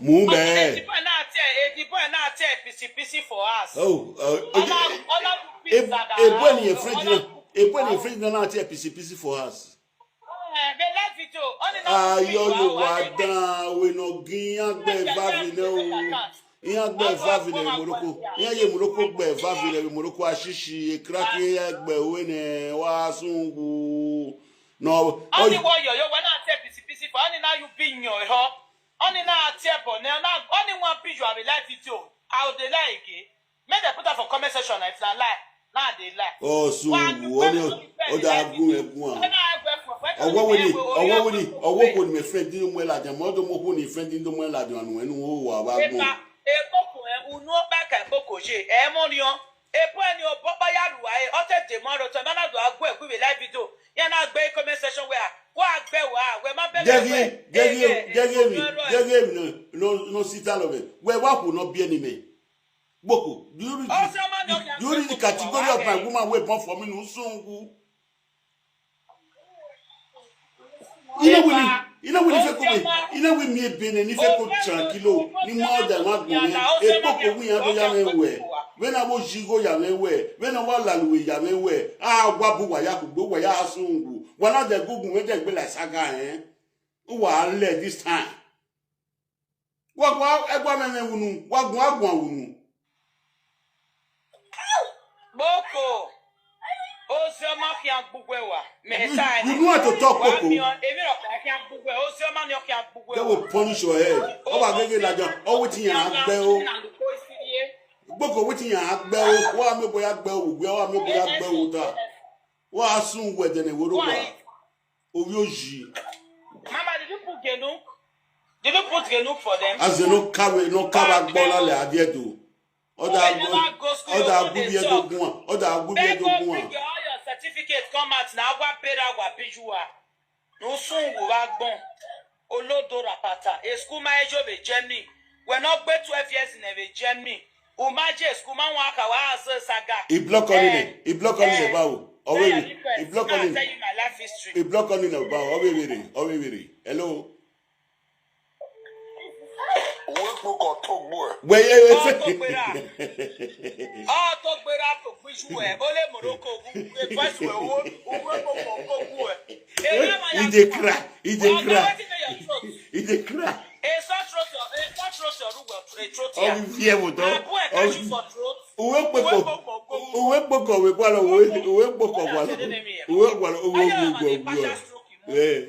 Mumbe. Edipo na tie, edipo na tie pisi pisi for us. Oh, uh, ona ona pizza da. Ebo ni friend na, ebo ni friend na tie pisi pisi for us. Eh, be left it o. Oni na. Ah, yo yo wa dan we no gin agbe va vi le o. Iyan gbe vavi le Morocco. Iyan ye Morocco gbe vavi le Morocco ashishi ekraki iyan gbe wene wa sungu. No. Oni wo yo yo we na tie pisi pisi for oni na you be nyo ho. Oni na tie bo ne na oni wan be you are life it o. How dey lie again? Make dem put am for comment section na if na lie. Now I dey lie. Oh, so Wa- wo ni o da gun egun a. When I go for- when Owo wo ni, I go owo wo ni, owo wo ni me friend din mo la jan mo do mo ko ni friend din do mo la jan anu enu o wa wa gun. Epa, ekpoko e unu oba ka ekpoko je e mo ni o. Epo eni o boba ya ruwa e o te de mo ro to mana do agbo e gbe live video. Ya na gbe comment section where wa gbe wa we ma be. Gege, gege, gege mi, gege mi no no no sita lo me. We wa ku no bi eni me. Gboko, do you read the, do you read the category of my woman wey born for me? No sungu. Ina wini, ina wini fe ko be, ina wini mi ebe ne ni fe ko tranquilo. Ni ma oda ma gbon ne. E gboko wi ya do ya me we. When I was jigo ya me we. When I was laluwe ya me we. Ah, wa bu wa ya ku gbo wa ya sungu. Wa na de gugun we de gbe la saga eh. Wa le this time. Wa gwa egwa me me wunu. Wa gwa gwa wunu. Boko. Ozioma kia gbugwe wa. Me time. You know how to talk, Boko. Emi ro kia gbugwe. Ozioma ni kia gbugwe. They will punish your head. Oba gege lajo. O wetin ya gbe o. Boko wetin ya gbe o. Wa me boya gbe o. Wa me boya gbe o ta. Wa sun we de ne woro wa. Ovi oji. Mama, did you put Genuk? Did you put Genuk for them? As they no carry, no carry agbo lale adie do. Oda agbo, oda agbo bi edo gun, oda agbo bi edo gun. Bring all your certificate come out na agwa pera agwa pijuwa. No sun wo wa gbon. Olodo rapata. A school my age of a Germany. We're not gbé twelve years in a Germany. Umaje school man wa ka wa aso saga. He block on it. He block on it bawo. Owe mi. He block on it. Tell you my life history. He block on it bawo. Owe mi re. Owe mi re. Hello. Uwe kpoko togbo e. Wait, wait, wait. Ọtọgbera. Ọtọgbera to gbiju e. Ole Morocco. Uwe voice we uwe kpoko togbo e. He dey cry. He dey cry. He dey cry. Eso throat your, eso throat your rugo, eh, throat here. Obi fie mo to. Abu e catch you for throat. Uwe kpoko. Uwe kpoko we kwalo uwe uwe kpoko kwalo. Uwe kwalo uwe uwe uwe. Eh.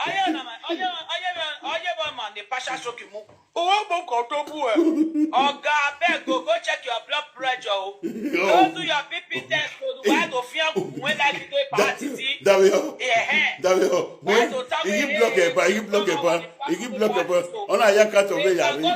Oye na ma, oye oye oye ba ma ni pasha stroke mu. Uwe kpoko to bu e. Oga abeg go go check your blood pressure o. Go do your B P test o. Why go fear when like you dey party? Dabi o. Eh. Dabi o. Igi block ẹ̀ pa, igi block ẹ̀ pa, igi block ẹ̀ pa. Ọ̀nà àyà kàtọ̀ bẹ́ẹ̀ yà mí.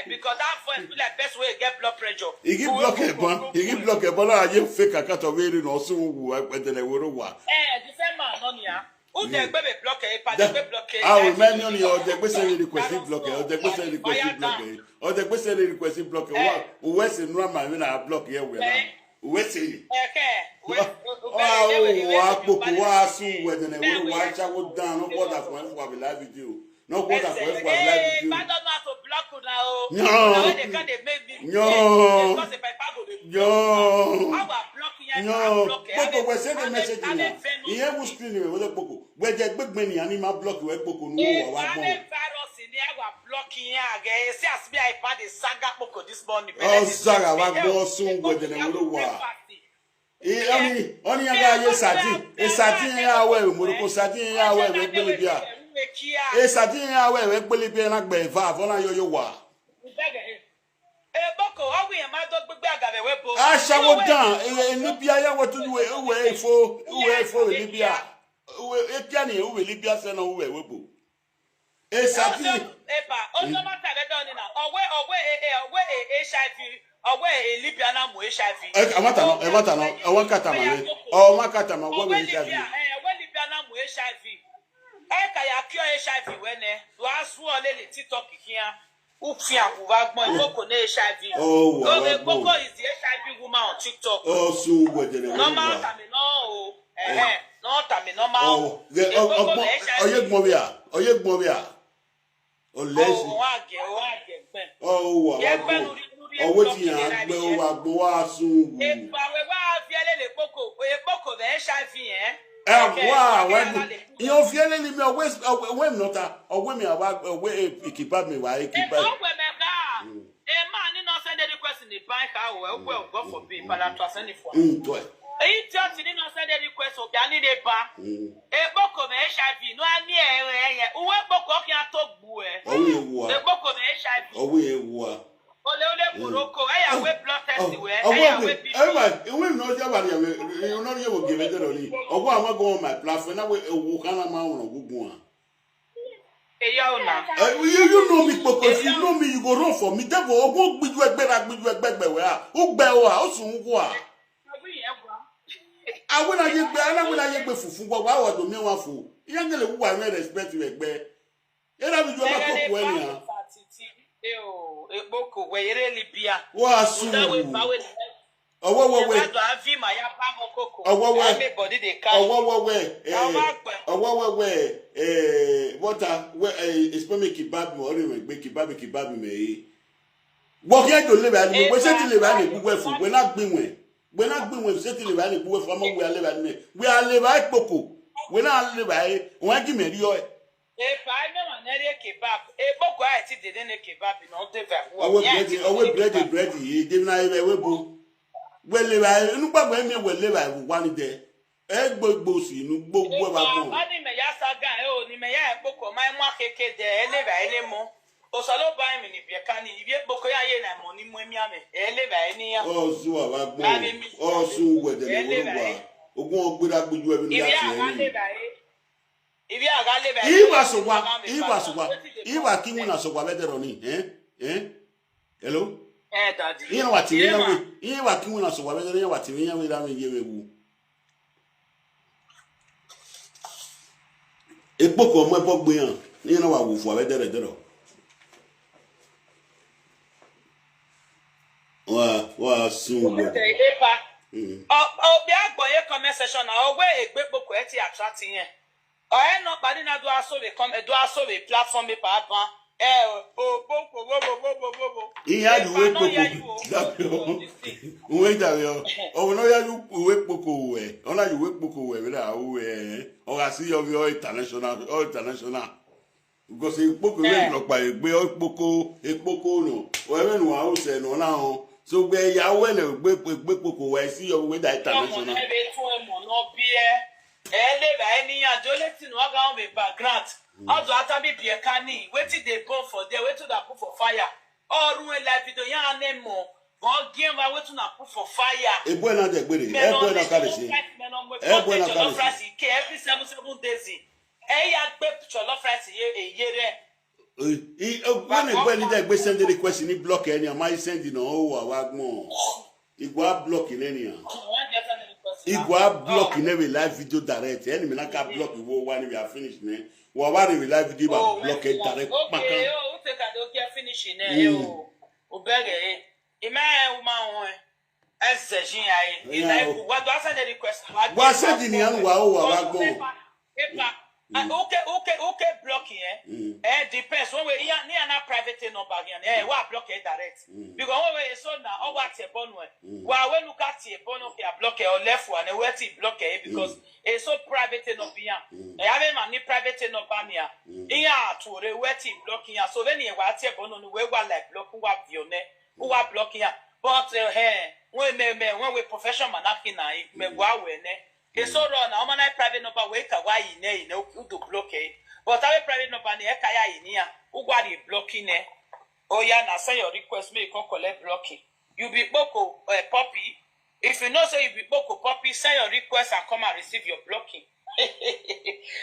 Because that voice be like person wey get blood pressure. Igi block ẹ̀ pa, igi block ẹ̀ pa. Ọ̀nà àyè fake àkàtọ̀ bẹ́ẹ̀ rí nà ọ̀sùn wù ẹ̀pẹ̀tẹ̀lẹ̀ wòrò wà. Eh, the same man nọ nìyà. Who dey gbé be block ẹ̀ pa, dey gbé block ẹ̀. Ah, o mẹ́ni ọ̀nì ọ̀dẹ̀ gbèsè lè request block ẹ̀, ọ̀dẹ̀ gbèsè lè request block ẹ̀, ọ̀dẹ̀ gbèsè lè request block ẹ̀. Wà, òwe sì nù àmà mi nà block yẹ wẹ̀ náà. Wetin? Eke. Ah, oh, wa kpoko wa su wedene we wa cha wo dan no bother for for be live video. No go that for F Y live video. But don't know how to block una o. No. Una wey dey come dey make me. No. Because if I go dey block. No. How I block here? No. Block here. Kpoko, we send a message now. Ihe bụ screen we wele Kpoko. We je gbegbe ni ani ma block we Kpoko nu wa wa gbon. Virus ni I wa block here again. See as me I found the saga Kpoko this morning. Oh, saga wa gbon sun we je ne wo wa. E, oni, oni ya ga ye sardine. E sardine ya we, Morocco sardine ya we, we gbele bia. E sardine ya we, we gbele bia na gbe va, vola yo yo wa. Eboko, owi e ma do gbegbe agave we bo. Ashawo dan, e, e Libya ya we tu we, we efo, we efo Libya. We, e kia ni, we Libya se no we, we bo. E sardine. Eba, ojo mata be don ni na. Owe, owe, e, e, owe, e, H I V. Owe, e, Libya na mu H I V. E, amata no, e mata no, e wan kata ma le. O wan kata ma we Libya, e, owe Libya na mu H I V. E ka ya cure H I V we ne. Do asu o le le TikTok kia. Ufia ku va gbon Kpoko ne H I V. Oh, wa, wa gbon. Kpoko is the H I V woman on TikTok. Oh, su we de ne. Normal kame no o. Eh, eh, no tame normal. Oh, ge, oh, oh, oye gbon bia, oye gbon bia. O le si. Oh, wa ge, wa ge gbe. Oh, wa, wa gbon. Owe ti ya gbe, o wa gbon, wa sun wu. E ba we wa fi ele le Kpoko, e Kpoko be H I V, eh? Eh, wa, wa gbon. Yo fi ele ni mi always, we mi nota, owe mi awa, owe e kiba mi wa e kiba. E owe me ga. E man ni no send any question in bank how well, well, God forbid, but I'm trusting it for. Mm, to e. Idiot ni no send any question, obi ani de ba. E Kpoko me H I V, no ani e e e. Uwe Kpoko ki a to gbu e. Owe e wa. E Kpoko me H I V. Owe e wa. Ole ole Morocco, e ya we blood test we, e ya we B P. E ma, e we no ja ba ya we, e no ye wo ge me de ni. Owo ama go on my platform na we e wo kana ma won gugun a. Eya o na. Eh, you, you know me, Kpoko. If you know me, you go run for me. Devil, ogun gbiju egbe na gbiju egbe gbe we a. O gbe o a, o sun wo a. Awe na ye gbe, ana we na ye gbe fufu wa wa wa do mi wa fu. Iya ngele wu wa na respect we gbe. Era mi jo ma Kpoko e ni a. E o, e Kpoko we ere Libya. Wa su. Owo wo we. Owo wo we. Eh. Owo wo we. Eh, what a we, eh, it's for me kebab me or me gbe kebab kebab me. Wo ke do le ba ni, we se ti le ba ni bu we fu, we na gbin we. We na gbin we se ti le ba ni bu we fu, mo we le ba ni. We a le ba Kpoko. We na le ba e. Won gi me ri o. E pa e me wa ne ri kebab. E Kpoko a ti de de ne kebab no de va. Owe bread, owe bread, bread e de na e we bo. We le ba, inu pa gbe mi we le ba wa ni de. E gbogbo si inu gbogbo ba mo. Ani me ya saga e o ni me ya e Kpoko ma mo keke de e le ba e le mo. O so lo ba mi ni bi ka ni ibi e Kpoko ya ye na mo ni mo mi ame. E le ba e ni ya. O zu wa wa gbo. O su we de le wo wa. Ogun o gbera gbuju e bi ni ya ti e. Ibi aga le ba. Iwa so wa, iwa so wa. Iwa ki won na so wa be de ro ni, eh? Eh? Hello? Eh, daddy. Iye na wa ti mi na we. Iye wa ki won na so wa be de ro, iye wa ti mi na we la mi ye we wu. E Kpoko mo e bo gbe yan. Iye na wa wu fu wa be de ro de ro. Wa, wa sun wo. Epa. Mm. O, o bi agbo ye comment section na o we egbe Kpoko e ti attract yen. Oye no padi na do aso we come, do aso we platform me pa pa. Eh, o bo bo bo bo bo bo bo. Iya you we Kpoko. We da yo. O no ya you we Kpoko we. Ona you we Kpoko we we da o we. O ga si yo we international, o international. Because e Kpoko we lo pa e gbe o Kpoko, e Kpoko no. O we no a o se no na o. So gbe ya we le gbe gbe Kpoko we si yo we da international. Ọmọ náà bẹ tún ẹ mọ̀ náà bí ẹ. Ẹ lè ra ẹ níyànjú, ó lè tì ní wọ́n gá wọn bẹ background. Ọdún Atabi bí ẹ ká ní, wetin dey burn for there, wetin dey put for fire. Ọrùn ẹ live video yẹn á nẹ mọ̀. Gan gé wa wetin na put for fire. Ebo na de gbere. Ebo na kare si. Ebo na kare si. Ke every seven, seven days. Ẹ ya gbé jollof rice ye, eye rẹ. I, o, when e gbe ni de gbe send request ni block any, am I send no o wa wa gbon. Igwa block in any. Igwa block in every live video direct. Any me na ka block wo wa ni we are finished ne. Wa wa ni we live video ba block it direct. Okay, o te ka do ke finish ne o. O bere. Ime woman won. Ese jin aye. Ina ku wa do send request. Wa send ni an wa o wa wa gbon. Epa. Ah, okay, okay, okay, blocking, eh? Eh, depends. One way, yeah, near na private number here. Eh, wa block it direct. Because one way, so na, oh, what you born when? Wa we look at you born, okay, block it or left one, eh, where to block it, because it's so private number here. Eh, I mean, my private number here. Yeah, to the where to block here. So then you what you born on the way, wa like block, who have your name, who are blocking here. But, eh, hey, when me, me, when we professional man, I can, I, me, wa we ne. Ke so ro na, o ma na private number we ka wa yi ne, yi ne, u do block e. But our private number ne, e ka ya yi ni ya, u gwa di blocking ne. Oh yeah, na send your request, me you come collect blocking. You be kpoko, eh, puppy. If you know say you be kpoko puppy, send your request and come and receive your blocking.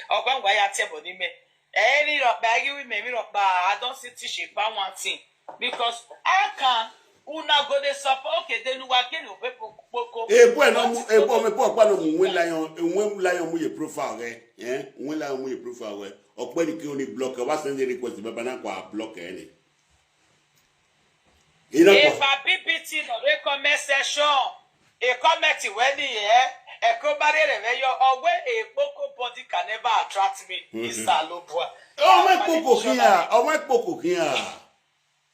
Ogbangwa ya te body me. Eh, mi ro pa gi wi me, mi ro pa, I don't see tishi pa one thing. Because I can, una go dey support, okay, then we are getting obe kpoko. Ebo e no mu, ebo me po pa no mu nwe lion, nwe lion mu ye profile re. Eh, nwe lion mu ye profile re. Ope ni ki o ni block, wa send the request, baba na kwa block e ni. You know If what? A B B T no dey comment section, a comment when the, eh, a kobare re ve yo, or where a kpoko body can never attract me. It's a low boy. Oh, my kpoko here. Oh, my kpoko here.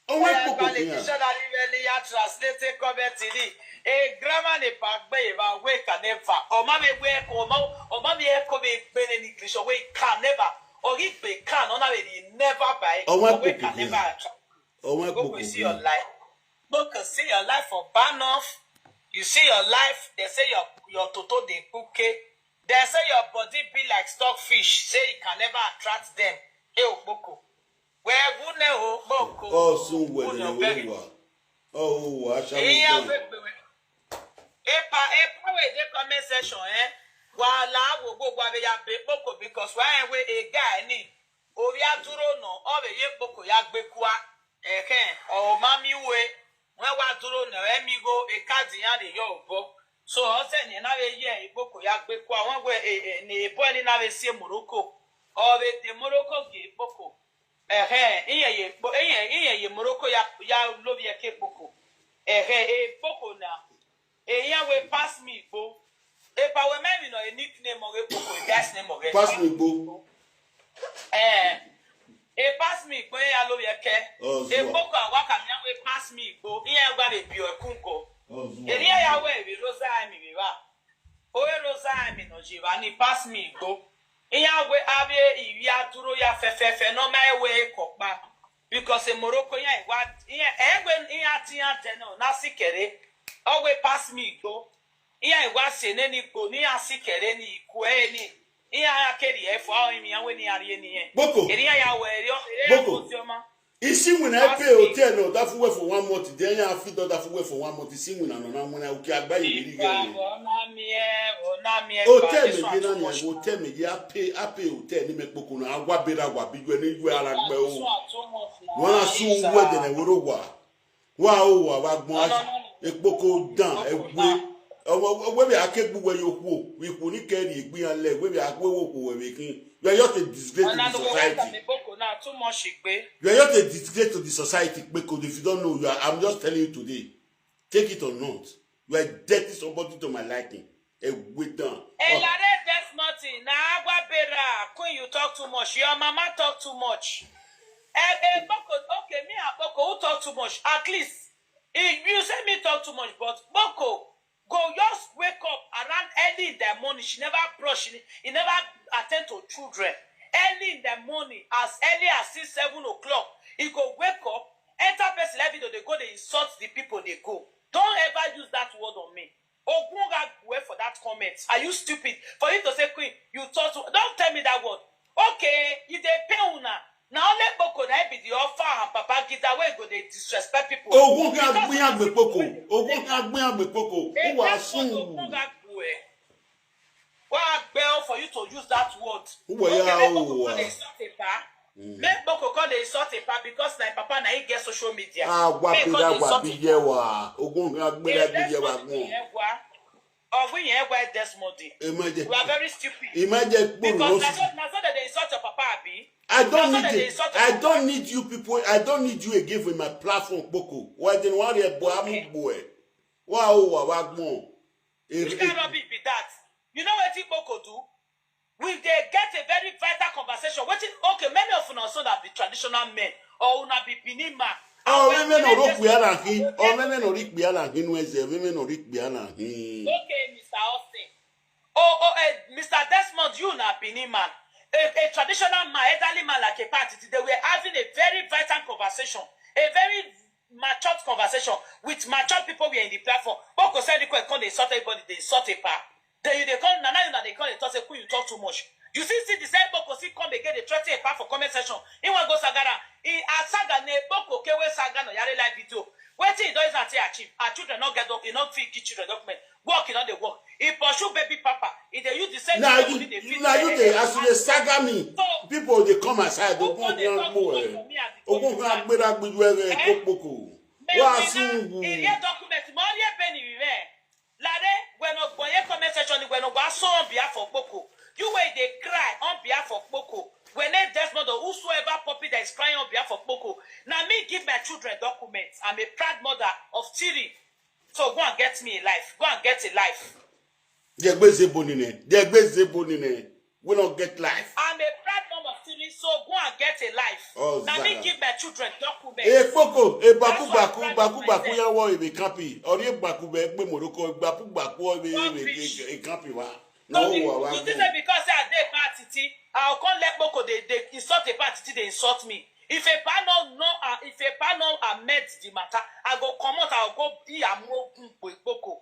Oh, my kpoko here. Dictionary really ya translate comment ni. A grammar ni pa gbe ba we can never. O ma me we ko, o ma, o ma me ko be be ni English, we can never. Or if we can, o na we never by. Oh, my kpoko here. Never attract. Oh, my kpoko, you see your life. Kpoko, see your life for Banoff. You see your life. They say your, your toto dey kuke. They say your body be like stockfish. Say you can never attract them. Hey, Kpoko. Where would ne ho Kpoko? Oh, soon where the way you are. Oh, I shall be. Epa, epa, we dey comment section, eh? Wa la wo go gwa be ya be Kpoko because why we a guy ni. Obi aduro no, o be ye Kpoko ya gbe kwa. Eke, o ma mi we. When wa duro no, e mi go, e ka di ya de yo bo. So, o se ni na we ye, e Kpoko ya gbe kwa. When we, e, e, ni e bo ni na we se Morocco. O be de Morocco ge Kpoko. Ehe, iye ye, bo, iye, iye ye Morocco ya, ya lo bi e ke Kpoko. Ehe, e Kpoko na. Eyan we pass me Igbo. Epa we me mi no a nickname or a Kpoko, a guy's name or a Pass me Igbo. Eh. E pass me Igbo, ya lo ye ke. Oh, E Kpoko awaka mi we pass me Igbo. Iye gba be bi o kungo. Oh, Eri ya we bi Rosa mi bi wa. O e Rosa mi no ji wa ni pass me Igbo. Iye we abi ibi aduro ya fefefe no ma e we ko pa. Because a Morocco ya wa, iye e we iye ati ya de no na sikere. O we pass me Igbo. Iya iwa se ne ni gbo ni asikere ni ikwe ni. Iya akeri efo awo imi awe ni ari eni ye. Kpoko. Eri ya ya we eri o. Eri ya Kpoko. Ko ti o ma. Isi nwina e pay hotel no da fu we for one month. Then ya fit da fu we for one month. Isi nwina no na nwina uki agba yi ri ge. Ona mi e, ona mi e. Hotel me je na ni hotel me je a pay, a pay hotel ni me Kpoko na agwa bera agwa bi gwe ni gwe ara gbe o. Wana su we de na woro wa. Wa o wa wa gbon a Ekpoko dan ewe. Owe we akegbu we yo ku o. We ku ni keri egbi an le we we akwe wo ku we we kin. You are just a disgrace to the society. Too much igbe. You are just a disgrace to the society, Kpoko. If you don't know, you are, I'm just telling you today. Take it or not. You are a dirty somebody to my liking. Ewe dan. Elare, there's nothing. Na agwa bera. Queen, you talk too much. Your mama talk too much. Eh, eh, Kpoko, okay, me and Kpoko, who talk too much? At least, if you say me talk too much, but Kpoko go just wake up around early in the morning. She never brush. He, he never attend to children. Early in the morning, as early as six, seven o'clock, he go wake up, enter person live video, they go, they insult the people, they go. Don't ever use that word on me. Ogunga Gwe for that comment. Are you stupid? For you to say, Queen, you talk to, don't tell me that word. Okay, if they pay una, now let Boko na be the offer and Papa Gita wey go dey disrespect people. Ogunga Gwe Kpoko. Ogunga Gwe Kpoko. Who are soon? Ogunga Gwe. What bell for you to use that word? Who are you? Make Boko come dey insult a pa. Make Boko come dey insult a pa because na papa na he get social media. Ah, wa bi da wa bi ye wa. Ogun ga gbe da bi ye wa gun. Of we here why Desmond. Imagine. You are very stupid. Imagine. Because na so, na so they insult your papa, abi? I don't need it. I don't need you people. I don't need you again for my platform, Boko. Why didn't want to boy? I'm boy. Wow, wow, wow. Which kind of rubbish be that? You know what Boko do? We dey get a very vital conversation. Wetin, okay, many of una so na be traditional men or una be Benin man. Omeme no ro kpia na hi, omeme no ri kpia na hi nu eze, omeme no ri kpia na hi. Okay, Mister Austin. Oh, oh, eh, Mister Desmond, you na Benin man. A, a traditional man, elderly man like Epa Titi, they were having a very vital conversation, a very matured conversation with matured people were in the platform. Kpoko send request, come dey insult everybody, dey insult Epa. Then you dey come, na now you na dey come dey talk say, "Queen, you talk too much." You see, see the same Kpoko still come again, dey threaten Epa for comment section. He wan go saga am. He, as saga na Kpoko ke wey saga no yare live video. Wetin he don use am take achieve? Her children no get doc-, he no fit give children document. Work, he no dey work. He pursue baby papa. He dey use the same Na thing you, wey dey fit na you make dey, dem as you dey saga me, So, people dey come aside. who come dey talk too much for me as the Ogun community kan man? agbera gbiju ere Eh? kokpoko. Eh, Wa we sun now, wu. he get document, mo wan hear Benny Rivera. Lare, we no go hear comment section, we no go ask on behalf of Kpoko. You wey dey cry on behalf of Kpoko. We need Desmond or whosoever puppy that is crying on behalf of Kpoko. Now me give my children documents. I'm a proud mother of three. So go and get me a life. Go and get a life. Jegbe zebo nine. Jegbe zebo nine. We no get life. I'm a proud mom of three, so go and get a life. Oh, Now me Zara. Give my children documents. E kpoko, e baku That's why I'm baku, proud baku of baku myself. Ya wo e be kapi. Ori e baku be gbe moroko, e baku baku o e be e be Rubbish. e kapi wa. So No the, wa wa. You think that because say I dey Epa Titi, I'll come let Kpoko dey, dey insult Epa Titi, they insult me. If Epa no, no, uh, if Epa no amend the matter, I go comot, I'll go be a mokun Kpoko.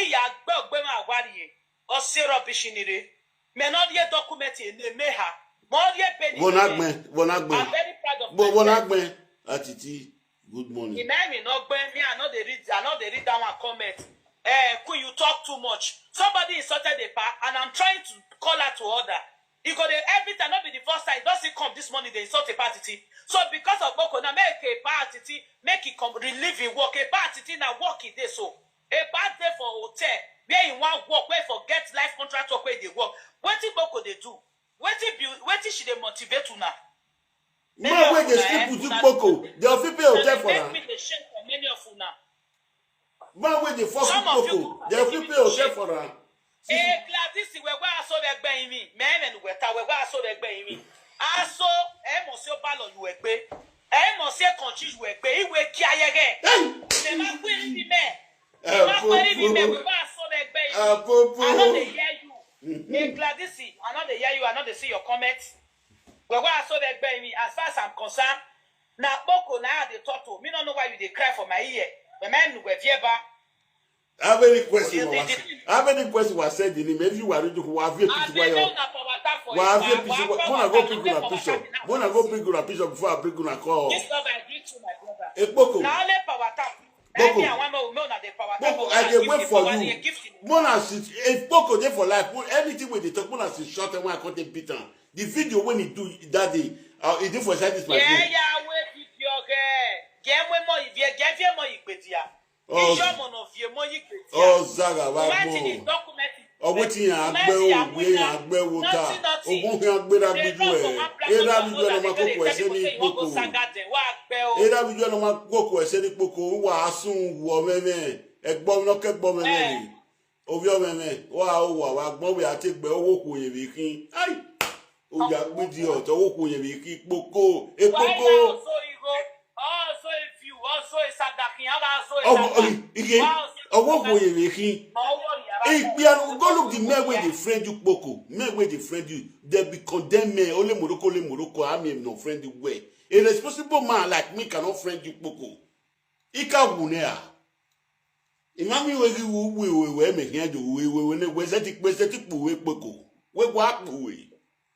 Iya gbe ogbe ma wari e. O se rubbish ni re. Me no dey document e ne me ha. Mo dey Benny. Wona gbe, wona gbe. I'm very proud of Bo wona myself. Gbe. Atiti, good morning. Imagine no gbe me, I no dey read, I no dey read that one comment. Eh, Queen, you talk too much. Somebody insulted Epa, and I'm trying to call her to order. He go dey every time, not be the first time. Don't see come this morning, they insult Epa Titi. So because of Kpoko, now make Epa Titi, make it come relieve in work. Epa Titi na work it dey so. Epa dey for hotel, where he wan work, where for get life contract work, where he dey work. Wetin Kpoko dey do? Wetin be, wetin she dey motivate una? Man wey dey sleep with you kpoko, they fit pay hotel for Make am. Me dey shame for many of una. Man wey dey fuck Some you of you kpoko, they fit pay hotel for am. Eh, Gladys, we go aso begbe mi. Me me nu weta, we go aso begbe mi. Aso, e mo se o ba lo lu egbe. E mo se konchi lu egbe. Iwe ki ayege. Hey! Me ma pe ni me. Eh, Ma pe ni me, we popo. go aso begbe mi. Ah, popo. I no dey hear you. Eh, Gladys, I no dey hear you. I no dey see your comments. We go aso begbe mi. As far as I'm concerned, na Kpoko na I dey talk to. Me no know why you dey cry for my ear. Me me nu we vieba. How many questions You was did it. How many questions was said in him? If you were reading, who have you I put dey why know you na power tap for why you. have you Why put power When I go tap? Bring Na una power picture. tap, na When I power go Bring una picture before I bring una call. This love I give to my brother. Ekpoko. Na only power tap. Boko. Any I want make, make una dey power tap. Boko, Una I dey give wait the for power, you. They give the Mona sit, if Boko dey for life, when anything wey dey talk, Mona sit short and when I come take beat am. The video when he do that day, uh, he dey for inside this my Yeah, phone. yeah, we video ge. Ge mo mo, ge ge mo igbedia. Oh, Ijo mo no vie mo igbedia. Oh, Zaga, wa Why did he mo. document it? Oh, wetin ya Why agbe did he o, we ya agbe o ta. Nothing, nothing. Ogun ya agbe da They gbiju don't e. come and black Era people bi for jo no the ma people, they koko tell ese people ni say you wan go koko. saga them. Wa agbe o. Era bi jo no ma koko ese ni koko. Wa sun wo meme. Egbo no ke gbo meme Eh. ni. Ovi o meme. Wa o wa wa gbo we ati gbe owo ku ye bi kin. Ai. O ya gbidi o to owo ku ye bi kin kpoko. E Why kpoko. now so you go? Oh, so if you, oh, so it's a dakin, how about so it's Owo a ike. Owo ku ye bi kin. Oh, worry about Hey, Biano, go look the men wey dey friend you kpoko. Men wey dey friend you, they be condemn men. Only Morocco, only Morocco. I mean, no friend you well. A responsible man like me cannot friend you kpoko. Ika wunea. Imami we we we we we me here do we we we ne we seti we seti kpu we kpoko. We wa kpu we.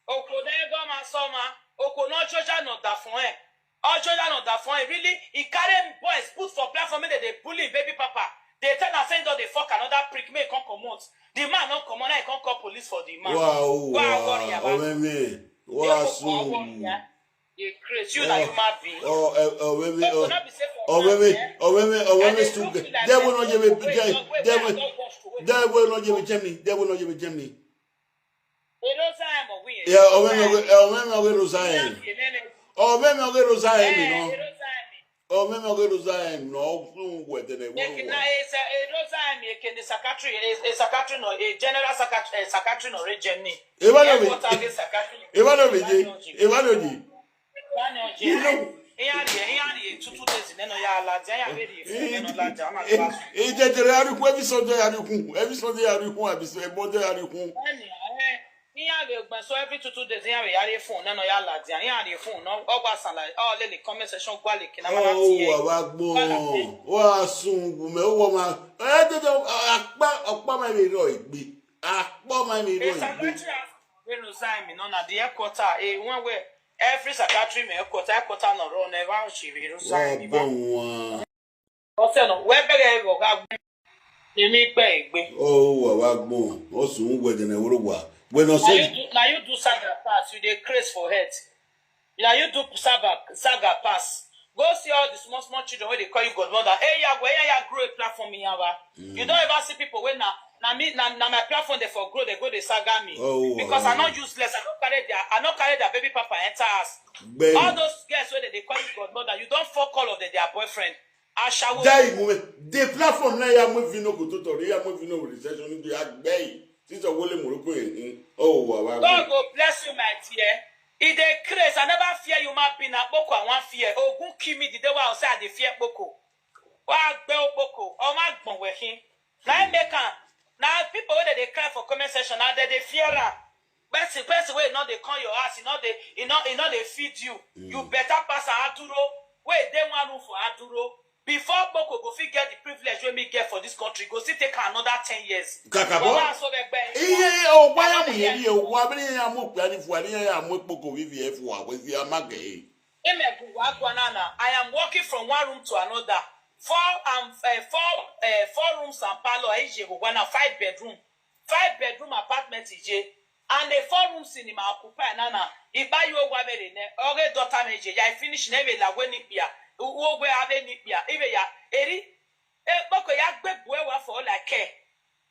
Oko na ego ma soma. Oko no chocha no da fun e. O chocha no da fun e. Really, he carry boys put for platform, make they dey bully baby papa. They tell am say he don dey fuck another prick, make he come comot. The man no comot, now he come call police for the man. Wow, Go and worry wow. About Omeme. They Wa go for worry, sun. Yeah. You crazy, you na human being. Oh, eh, oh, meme, Oko oh. no be say for Oh, man, meme, eh? oh, meme, oh, And meme, they stupid. look like They will not give me, Wait, they, wait, wait, they wait, will, don't wash to wait. They will not give me Germany. They will not give me Germany. Erosa emo wi. Yeah, oh, meme, oh, meme, oh, Rosae. Oh, meme, oh, Rosae, me, no. Oh, meme, oh, Rosae, no. Soon, wait, then I Eke na will. esa Erosa emi. Ekene secretary, a, a secretary no, a general secretary, a secretary no, re Germany. Eba no Airport be. age secretry. Eba no be je. Eba no je. Wani oje. You know. Iya ri, iya ri two two days neno ya laja, iya ri two neno laja, ama gba. Ije jere arikun every Sunday arikun every Sunday arikun abi so ebo de arikun. Wani, eh, iya ri gba so every two two days, iya ri ya ri phone neno ya laja, iya ri phone no, ogba san la, o le le comment section gba le kina ma Oh, ti e. wa wa gbon. Wa sun gume o wa ma. Eh, de de apa apa ma mi ro igbe. Apa ma mi ro A igbe. secretary has to resign me, no, na the headquarter, eh, one way, every secretary may headquarter, headquarter no run, never she will resign me. Ọgbọ́n wọn. Ọsẹ no, wee bẹrẹ ẹrọ ga gbe. Èmi gbẹ ìgbé. Ó wà wá gbọ́n. Ó sùn wẹ̀ dẹ̀nẹ̀ wúrò wà. When I Na you say, do, na you do saga pass, you dey craze for head. Na you do saga, saga pass. Go see all the small, small children wey dey call you godmother. Hey, ya, where ya grow a platform in Yawa? You don't ever see people wey na, na me, na, na my platform dey for grow, they go dey saga me. Oh, Because wow. I no useless, I no carry their, I no carry their baby papa enter house. Ben, All those girls wey dey dey call you godmother, you don fuck all of them, their boyfriend. Ashawo. Jai Mume, the platform na ya mo vino ko to tori, ya mo vino recession di agbe. Sister Wole Morocco, eh, eh. Oh, wà wá God gbọ́n. go bless you, my dear. E dey craze. I never fear human being. Na kpoko I wan fear. Ogun kill me the day wey I say I dey fear kpoko. Wa gbe okpoko. O ma gbon we hin. Na im make am. Na people wey dey dey cry for comment section, na dem dey fear am. Person, person wey no dey come your house, e no dey, e no, e no dey feed you. You better pass am. Aduro, wey dey one room for Aduro. Before Boko go fit get the privilege wey me get for this country, go still take am another ten years. Kàkà Wọ́n bọ́. máa sọ bẹ́ẹ̀ gbẹ́. Iye ọgbà ya mu yẹn ni o, wà á bẹ̀rẹ̀ ya mú pé ní fún wa ní ya mú epo kò fífi ẹ̀ fún wa, wọ́n fi amá gẹ̀ ẹ́. Imegu Wagwanana, I am walking from one room to another. Four and uh, four uh, four rooms and parlor. Ije Wagwana, five bedroom, five bedroom apartment ije, and a four room cinema occupy nana. Iba yo wa mere ne. Oge daughter me ije. I finish ne me la we ni pia. Wo we ave ni pia. Ibe ya eri. E boko ya gbegbu ewa for like care.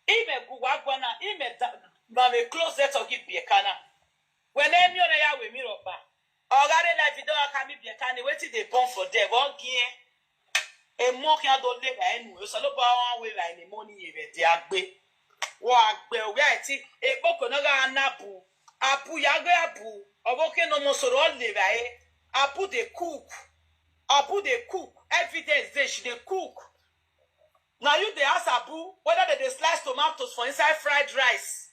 Imegu Wagwana, ime da na me closet ogi biekana. When emi ore ya we mi ropa. Ogare la video aka mi biekani, wetin dey born for there? Go gi e. E mo ki ado le ga enu. E so lo ba wan we la ni mo ni ye be de agbe. Wo agbe o ya ti e boko no ga anabu. Abu ya gbe abu. Obo ke no mo soro le ga e. Abu dey cook. Abu dey cook. Evidence dey, she dey cook. Na you dey ask Abu whether they dey slice tomatoes for inside fried rice.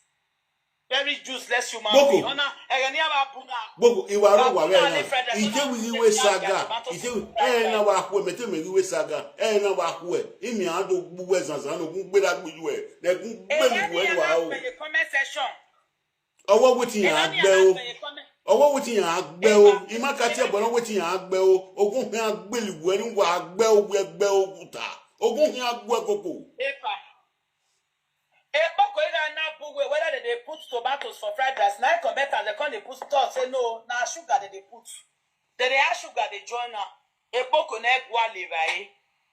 Very useless human Boko. Being. Ona, ege ni aba Abu na. Gbogbo ìwà rẹ̀ wà Abu bẹ́ẹ̀ na náà. le fried rice. Ìjẹ́ Ona, wíwí they wé dey saga. add tomatoes Ìjẹ́ to wí fried ẹ̀ náà rice. wà kú ẹ̀ mẹ́tẹ́ mi wíwé saga. Ẹ̀ náà wà kú ẹ̀. Ìmì àádọ́ gbúwẹ̀ zanzan náà gún gbéra gbìyù ẹ̀. Lẹ́gún gbẹ̀mí Ege wẹ̀ ni wà aba o. pe comment section. Ọwọ́ wo ti yàn á Ege ni gbẹ aba o. pe comment. Ọwọ́ wo ti yàn á gbẹ o. Ìmá ka tiẹ̀ bọ̀rọ̀ wo ti yàn á gbẹ o. Ogún hin agbèlìwẹ̀ ni wà á gbẹ o, wẹ̀ gbẹ o kùtà. Ogún hin agbó ẹ̀ kòkò. Epa. Ekpoko ira na Abu we whether they dey put tomatoes for fried rice. Na e come better, they come dey put salt. Say no, na sugar they dey put. They dey add sugar, they join am. Ekpoko na egwa le rai.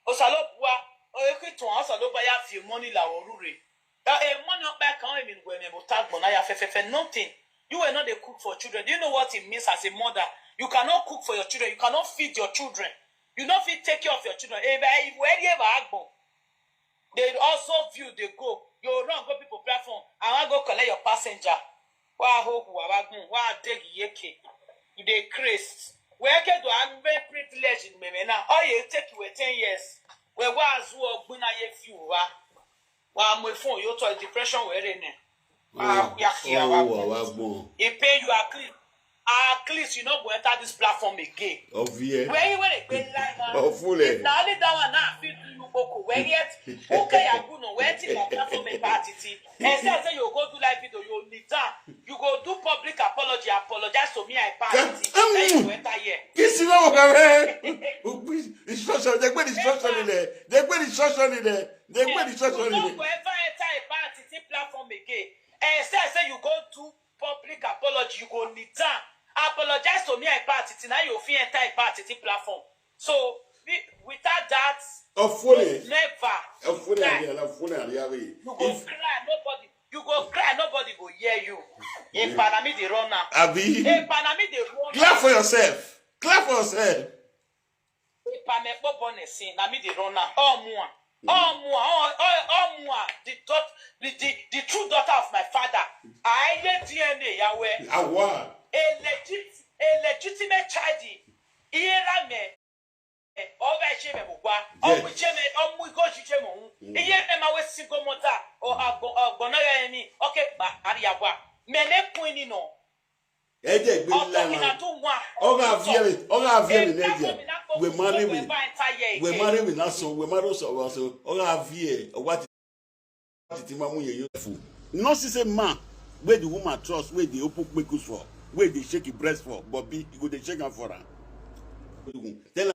Osalobua, o ekitu, Osalobua ya fi money la orure. E money up back on him in women, but tag bona ya fefefe, nothing. You were not a cook for children. Do you know what it means as a mother? You cannot cook for your children. You cannot feed your children. You no fit take care of your children. If I, if we ever agbon, they also view, they go. You run go people platform. I wan go collect your passenger. Wa hoku wa wagun wa degi yeke. You dey craze. We ke do am be privilege in meme na. Oh, you take you ten years. We wa azu ogbun na ye view wa. Wa mo fun yo to depression we re ne. Ah, ya ki ya wa. Ọwọ́ wà wá gbọ́n. E pay you at least. At least you no go enter this platform again. Ọ̀fìẹ́. Where you were a great life now. Ọ̀fúnlẹ̀. If na only that one now I fit do you boko. Where yet? Okay, ya go no. Where till your platform a party? And say, say you go do live video, you need that. You go do public apology, apologize to me, I party. Ka- Then you go enter here. Kí sí lọ́wọ́ kan rẹ̀? Instruction, jẹ́ pé instruction nílẹ̀. Jẹ́ pé instruction nílẹ̀. Jẹ́ pé instruction You no nílẹ̀. go ever enter a party platform again. And say, say you go do public apology, you go need that. Apologize to me, I party. Now you fit enter a party platform. So we, without that, Ọ̀fúnlẹ̀. Never. Ọ̀fúnlẹ̀ Cry. àríyá, ọ̀fúnlẹ̀ àríyá rẹ̀. You go cry, nobody. You go cry, nobody go hear you. In Panami dey run am. Àbí? In Panami dey run am. Clap for yourself. Clap for yourself. In Panami dey run am. Oh mua. Oh mua. Oh, oh, oh mua. the, daugh- the, the, the true daughter of my father. I hear D N A, Yahweh. Awa. A legit, a legitimate child. Here I may. Ọba ẹ̀ṣẹ̀ mẹ̀ bùkwa. Yes. Ọmú ìṣe mẹ̀, ọmú ìgò ṣiṣẹ́ mọ̀ ń. Iye ẹ̀ máa wé single mother. Ọ̀gbọ̀nà rẹ̀ ni. Okay, but àríyàwó. Mẹ̀lẹ́ kún ni nọ. Ẹ jẹ́ ìgbé Ọ̀tọ̀ mi ńlá náà wọn. tún wà. Ọ̀gá àfihàn, ọ̀gá àfihàn mi náà jẹ́. We marry we, we marry we náà sọ, we marry sọ, sọ, ọ̀gá àfihàn, ọ̀gá ti ti ti máa mú yẹn yọ fún. You no see say man wey the woman trust, wey dey open kpekus for, wey dey shake him breast for, Bobby, he go dey shake am for am. Tell